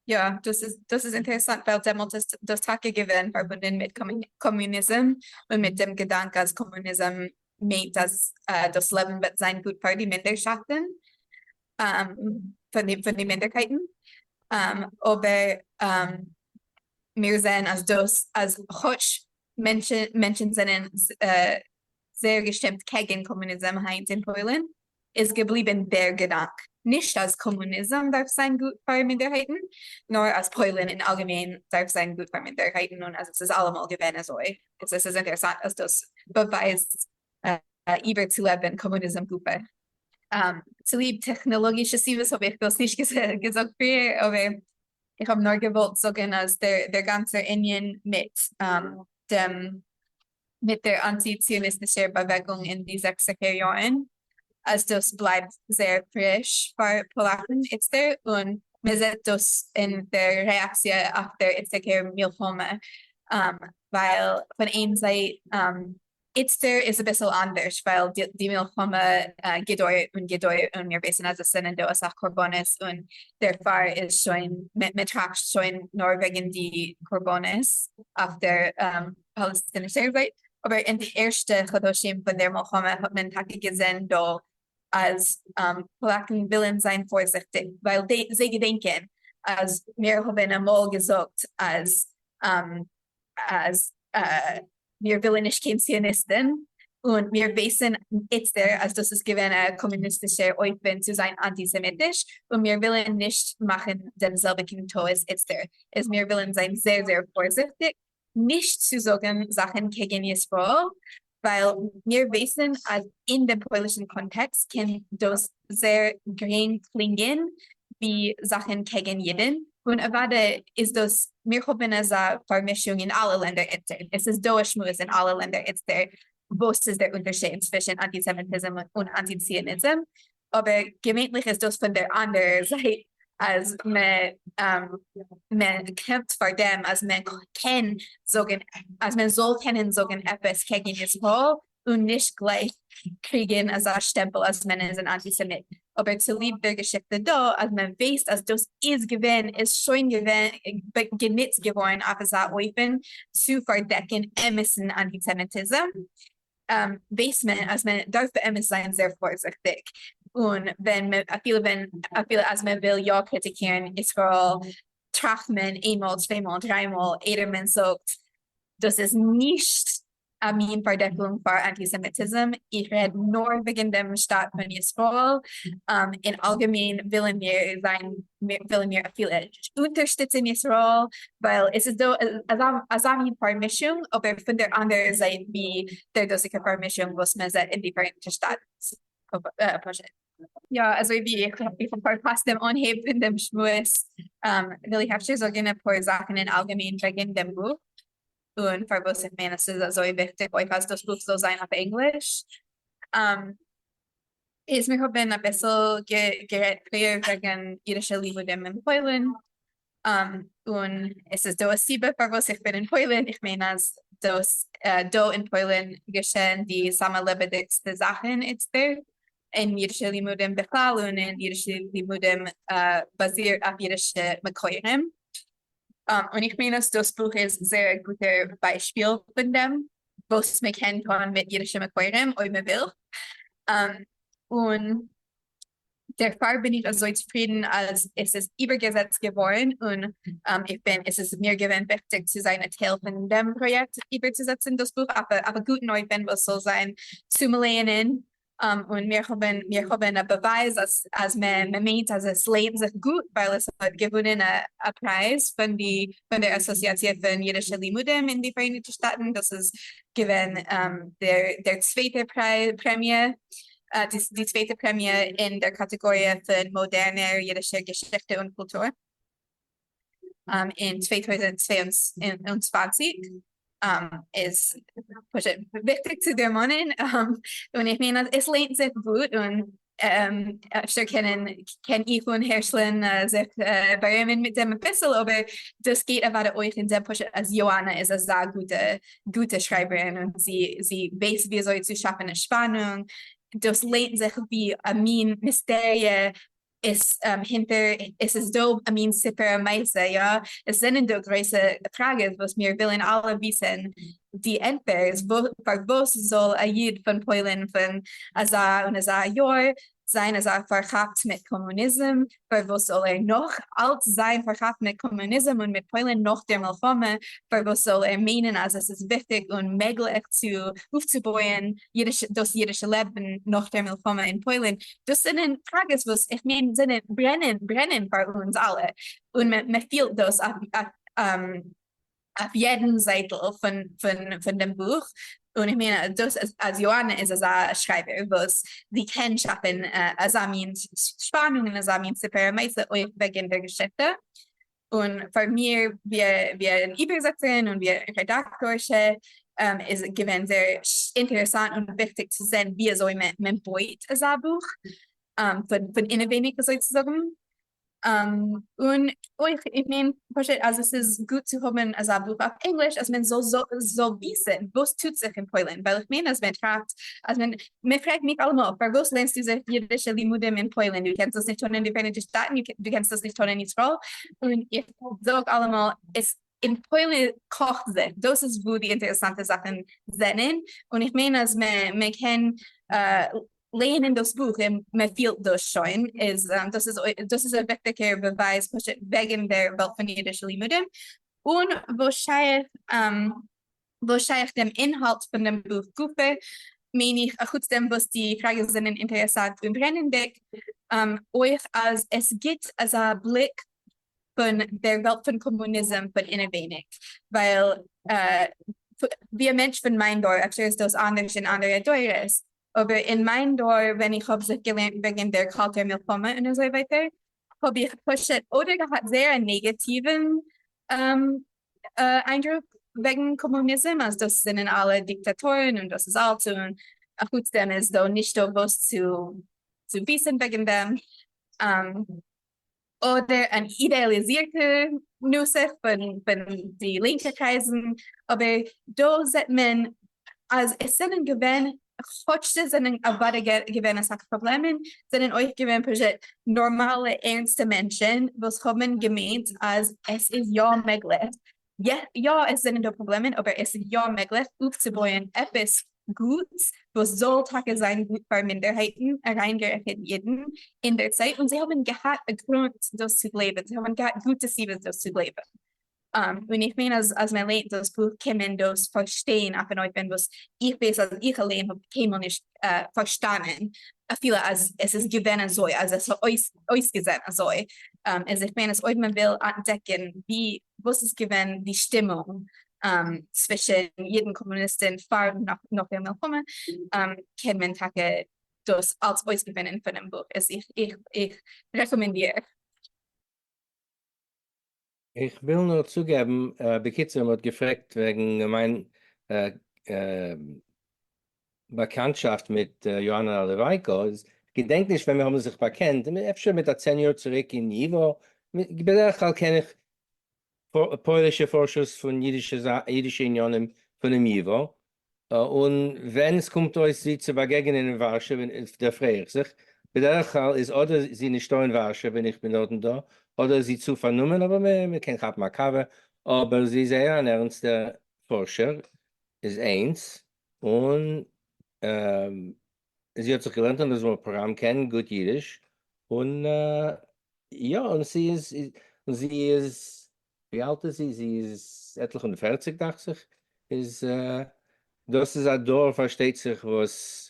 יא, דאס איז דאס איז אינטערעסאנט ווייל דעמאלט איז דאס טאקע געווען פארבונדען מיט קאמוניזם און מיט דעם געדאנק אז קאמוניזם מיינט אז דאס לעבן וועט זיין גוט פאר די מינדערשאפטן, פון די פון די מינדערקייטן, אבער מיר זעען אז דאס אז כאטש מענטשן מענטשן זענען זייער געשטימט קעגן קאמוניזם היינט אין פוילן, איז געבליבן דער געדאנק, נישט אז קאמוניזם דארף זיין גוט פאר מינדערהייטן, נאר אז פוילן אין אלגעמיין דארף זיין גוט פאר מינדערהייטן און אז עס איז אלעמאל געווען אזוי. איז עס איז אינטערעסאנט אז דאס באווייזט איבערצולעבן קאמוניזם גופא. צוליב טעכנאלאגישע סיבות האב איך דאס נישט געזאגט פריער, אבער איך האב נאר געוואלט זאגן אז דער גאנצער ענין מיט דעם מיט דער אנטי-ציוניסטישער באוועגונג אין די זעכציגער יארן, אז דאס בלייבט זייער פריש פאר פאלאקן איצטער, און מען זעט דאס אין דער רעאקציע אויף דער איצטיגער מלחמה, ווייל פון איין זייט איצטער איז אביסל אנדערש ווייל די מלחמה געדויערט און געדויערט און מיר ווייסן אז עס זענען דא אסאך קרבנות און דערפאר איז שוין מען טראכט שוין נאר וועגן די קרבנות אויף דער פאלעסטינישער זייט, אבער אין די ערשטע חדשים פון דער מלחמה האט מען טאקע געזען דא אז פאלאקן ווילן זיין פארזיכטיג ווייל זיי געדענקען אז מיר האבן אמאל געזאגט אז אז מיר ווילן נישט קיין ציוניסטן, און מיר ווייסן איצטער אז דאס איז געווען א קאמוניסטישער אופן צו זיין אנטיסעמיטיש, און מיר ווילן נישט מאכן דעם זעלביגן טעות איצטער, איז מיר ווילן זיין זייער זייער פארזיכטיג נישט צו זאגן זאכן קעגן ישראל, ווייל מיר ווייסן אז אין דעם פוילישן קאנטעקסט קען דאס זייער גרינג קלינגען ווי זאכן קעגן אידן, און אוודאי איז דאס, מיר האבן אזא פארמישונג אין אלע לענדער איצטער, עס איז דא א שמועס אין אלע לענדער איצטער. וואס איז דער אונטערשיד צווישן אנטיסעמיטיזם און אנטי ציוניזם, אבער געווענליך איז דאס פון דער אנדערער זייט אז מען קעמפט פאר דעם אז מען קען זאגן אז מען זאל קענען זאגן עפעס קעגן ישראל און נישט גלייך קריגן אזא שטעמפל אז מען איז אן אנטיסעמיט, אבער צוליב דער געשיכטע דא אז מען ווייסט אז דאס איז געווען איז שוין געווען גענוצט געווארן אויף אזא אופן צו פארדעקן אמת'ן אנטיסעמיטיזם, ווייסט מען אז מען דארף באמת זיין זייער פארזיכטיג, און ווען מען אפילו ווען אפילו אז מען וויל יא קריטיקירן ישראל טראכט מען איינמאל צוויי מאל דריי מאל איידער מען זאגט דאס איז נישט א מין פארדעקונג פאר אנטיסעמיטיזם, איך רעד נאר וועגן דעם שטאט פון ישראל, אין אלגעמיין ווילן מיר זיין, ווילן מיר אפילו אונטערשטיצן ישראל, ווייל עס איז דא אזא מין פארמישונג, אבער פון דער אנדערער זייט ווי דער דאזיגער פארמישונג וואס מען זעט אין די פאראייניגטע שטאטן פשוט. יא, אזוי ווי איך האב פארפאסט דעם אנהייב פון דעם שמועס, וויל איך אפשר זאגן אפאר זאכן אין אלגעמיין וועגן דעם בוך. און פארוואס איך מיין אז ס'איז אזוי וויכטיג אויך אז דאס בוך זאל זיין אויף ענגליש. איז מיר האבן אביסל גערעדט פריער וועגן אידישע לימודים אין פוילן, און עס איז דא א סיבה פארוואס איך בין אין פוילן, איך מיין אז דאס דא אין פוילן געשען די סאמע לעבעדיגסטע זאכן איצטער אין אידישע לימודים בכלל און אין אידישע לימודים באזירט אויף אידישע מקורים. און איך מיין אז דאס בוך איז זייער א גוטער ביישפיל פון דעם וואס מען קען טון מיט אידישע מקורים אויב מען וויל, און דערפאר בין איך אזוי צופרידן אז עס איז איבערגעזעצט געווארן, און איך בין, עס איז מיר געווען וויכטיג צו זיין א טייל פון דעם פראיעקט איבערצוזעצן דאס בוך אויף א גוטן אופן וואס זאל זיין צום לייענען און מיר האבן מיר האבן א באווייז אז אז מען מיינט אז עס לייענט זיך גוט ווייל עס האט געוואונען א פרייז פון די פון דער אסאסיאציע פון אידישע לימודים אין די פאראייניגטע שטאטן, דאס איז געווען דער דער צווייטער פרעמיע, די צווייטע פרעמיע אין דער קאטעגאריע פון מאדערנער אידישער געשיכטע און קולטור. אין 2022 איז פשוט וויכטיג צו דערמאנען, און איך מיין אז עס לייענט זיך גוט און אפשר קענען קען איך און הערשלען זיך בארימען מיט דעם אביסל, אבער דאס גייט אוודאי אויך אין דעם פשוט אז יאאנא איז אזא גוטע גוטע שרייבערין און זי זי ווייסט ווי אזוי צו שאפן א שפאנונג, דאס לייענט זיך ווי א מין מיסטעריע איז הינטער עס איז דא א מין סיפור המעשה, יא, עס זענען דא גרויסע פראגעס וואס מיר ווילן אלע וויסן די ענטפערס, פארוואס זאל א איד פון פוילן פון אזא און אזא יאר זיין אזא פארכאפט מיט קאמוניזם, פארוואס זאל ער נאך אלץ זיין פארכאפט מיט קאמוניזם און מיט פוילן נאך דער מלחמה, פארוואס זאל ער מיינען אז עס איז וויכטיג און מעגליך צו אויפצובויען דאס אידישע לעבן נאך דער מלחמה אין פוילן, דאס זענען פראגעס וואס איך מיין זענען ברענען ברענען פאר אונז אלע, און מען פילט דאס אויף יעדן זייטל פון דעם בוך, און איך מיין אז דאס אז יאאנא איז אזא שרייבער וואס זי קען שאפן אזא מין שפאנונג און אזא מין סיפור המעשה אויך וועגן דער געשיכטע, און פאר מיר ווי אן איבערזעצערין און ווי א רעדאקטארשע איז געווען זייער אינטערעסאנט און וויכטיג צו זען ווי אזוי מען בויט אזא בוך פון אינעווייניג אזוי צו זאגן. און אויך איך מיין פשוט אז עס איז גוט צו האבן אזא בוך אויף ענגליש אז מען זאל וויסן וואס טוט זיך אין פוילן ווייל איך מיין אז מען טראכט אז מען מען פרעגט מיך אלעמאל פארוואס לערנסטו זיך אידישע לימודים אין פוילן דו קענסט דאס נישט טון אין די פאראייניגטע שטאטן דו קענסט דאס נישט טון אין ישראל און איך זאג אלעמאל עס אין פוילן קאכט זיך דאס איז וואו די אינטערעסאנטע זאכן זענען און איך מיין אז מען קען לייענען דאס בוך און מען פילט דאס שוין, איז דאס איז דאס איז א וויכטיגער באווייז פשוט וועגן דער וועלט פון אידישע לימודים, און וואס שייך וואס שייך דעם אינהאלט פון דעם בוך גופא, מיין איך אחוץ דעם וואס די פראגעס זענען אינטערעסאנט און ברענענדיג, אויך אז עס גיט אזא בליק פון דער וועלט פון קאמוניזם פון אינעווייניג, ווייל ווי א מענטש פון מיין דור, אפשר איז דאס אנדערש אין אנדערע דורות, אבער אין מיין דור ווען איך האב זיך געלערנט וועגן דער קאלטער מלחמה און אזוי ווייטער, האב איך פשוט אדער געהאט זייער א נעגאטיוון איינדרוק. וועגן קאמוניזם אז דאס זענען אלע דיקטאטורן און דאס איז אלץ און אחוץ דעם איז דא נישטא וואס צו צו וויסן וועגן דעם. אדער אן אידעאליזירטע נוסח פון פון די לינקע קרייזן, אבער דא זעט מען אז עס זענען געווען, כאטש עס זענען אוודאי געווען אסאך פראבלעמען, זענען אויך געווען פשוט נארמאלע ערנסטע מענטשן וואס האבן געמיינט אז עס איז יא מעגליך, יא עס זענען דא פראבלעמען אבער עס איז יא מעגליך אויפצובויען עפעס גוטס וואס זאל טאקע זיין גוט פאר מינדערהייטן, אריינגערעכנט אידן, אין דער צייט, און זיי האבן געהאט א גרונט דאס צו גלייבן, זיי האבן געהאט גוטע סיבות דאס צו גלייבן. און איך מיין אז אז מען ליינט דאס בוך קען מען דאס פארשטיין אויף אן אופן וואס איך ווייס אז איך אליין האב קיינמאל נישט פארשטאנען אפילו אז עס איז געווען אזוי, אז עס האט אויסגעזען אזוי. איז איך מיין אז אויב מען וויל אנטדעקן ווי וואס איז געווען די שטימונג צווישן אידן קאמוניסטן פאר און נאך דער מלחמה, קען מען טאקע דאס אלץ אויסגעפינען פונעם בוך, איז איך איך רעקאמענדיר. איך וויל נאר צוגעבן, בקיצור מען האט געפרעגט וועגן מיין באקאנטשאפט מיט יאהאנא נאליווייקא, איז כ'געדענק נישט ווען מיר האבן זיך באקענט, אפשר מיט א צען יאר צוריק אין ייווא, בדרך כלל קען איך פוילישע פארשערס פון אידישע עניינים פונעם ייווא, און ווען עס קומט אויס זי צו באגעגענען אין ווארשע דערפריי איך זיך, בדרך כלל איז אדער זי נישטא אין ווארשע ווען איך בין דארטן דא, אדער איז זי צו פארנומען, אבער מען קען כאפן א קאווע, אבער זי איז זייער אן ערנסטע פארשער איז איינס, און זי האט זיך געלערנט אין די זומער פראגראם, קען גוט אידיש, און יא, און זי איז, און זי איז, ווי אלט איז זי? זי איז עטליכע און פערציג דאכט זיך, איז דאס איז א דור פארשטייט זיך וואס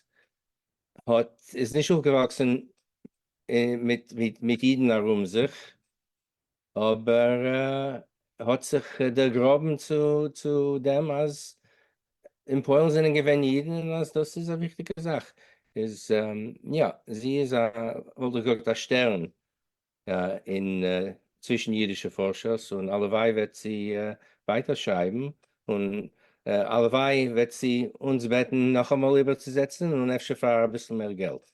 האט, איז נישט אויפגעוואקסן מיט מיט אידן ארום זיך, אבער האט זיך דערגראבן צו צו דעם אז אין פוילן זענען געווען אידן און אז דאס איז א וויכטיגע זאך, איז יא, זי איז א, וואלט איך געזאגט א שטערן אין צווישן אידישע פארשערס, און הלוואי וועט זי ווייטער שרייבן, און הלוואי וועט זי אונז בעטן נאכאמאל איבערצוזעצן און אפשר פאר אביסל מער געלט.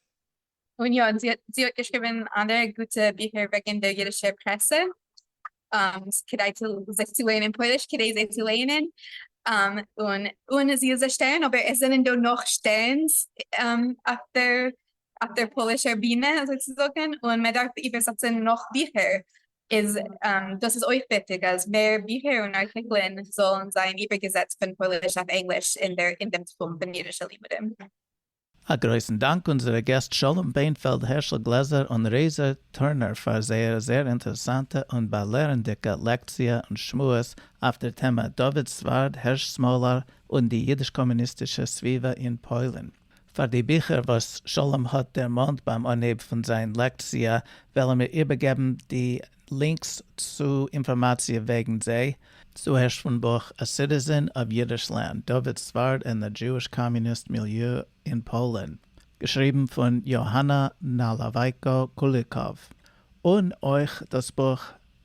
און יא, זי האט זי האט געשריבן אנדערע גוטע ביכער וועגן דער יידישער פרעסע, כדאי צו זיך צו לערנען פויליש כדי זיי צו לייענען, און און זי איז א שטערן, אבער עס זענען דא נאך שטערנס אויף דער אויף דער פוילישער בינע אזוי צו זאגן, און מען דארף איבערזעצן נאך ביכער, איז דאס איז אויך וויכטיג אז מער ביכער און ארטיקלען זאלן זיין איבערגעזעצט פון פויליש אויף ענגליש אין דער אין דעם תחום פון יידישע לימודים. א גרויסן דאנק אונזערע געסט שלום ביינפעלד, הערשל גלעזער און רייזע טורנער פאר זייער זייער אינטערעסאנטע און באלערנדיגע לעקציע און שמועס אויף דער טעמע דוד ספרד, הערש סמאלאר און די אידיש-קאמוניסטישע סביבה אין פוילן. פאר די ביכער וואס שלום האט דערמאנט ביים אנהייב פון זיין לעקציע וועלן מיר איבערגעבן די לינקס צו אינפארמאציע וועגן זיי, צוערשט פון בוך A Citizen of Yiddishland, David Sfard and the Jewish Communist Milieu in Poland, געשריבן פון יאהאנא נאלאווייקא קוליקאוו, און אויך דאס בוך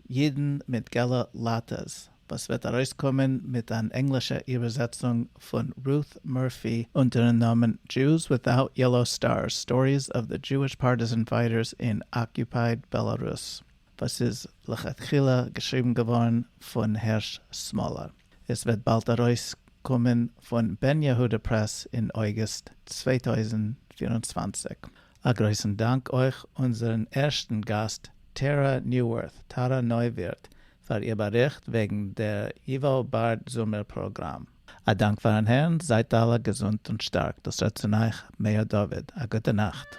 אידן מיט געלע לאטעס, וואס וועט ארויסקומען מיט אן ענגלישע איבערזעצונג פון Ruth Murphy אונטערן נאמען Jews Without Yellow Stars, Stories of the Jewish Partisan Fighters in Occupied Belarus, וואס איז לכתחילה געשריבן געווארן פון הערש סמאלאר. עס וועט באלד ארויסקומען פון בן יהודה פרעס אין אוגוסט 2024. א גרויסן דאנק אויך אונזערן ערשטן גאסט טערא ניווארט, טארא נויווירט, פאר איר באריכט וועגן דער ייוואו בארד זומער פראגראם. א דאנק פארן הערן, זייט אלע געזונט און שטארק, דאס רעדט צו אייך מאיר דוד, א גוטע נאכט.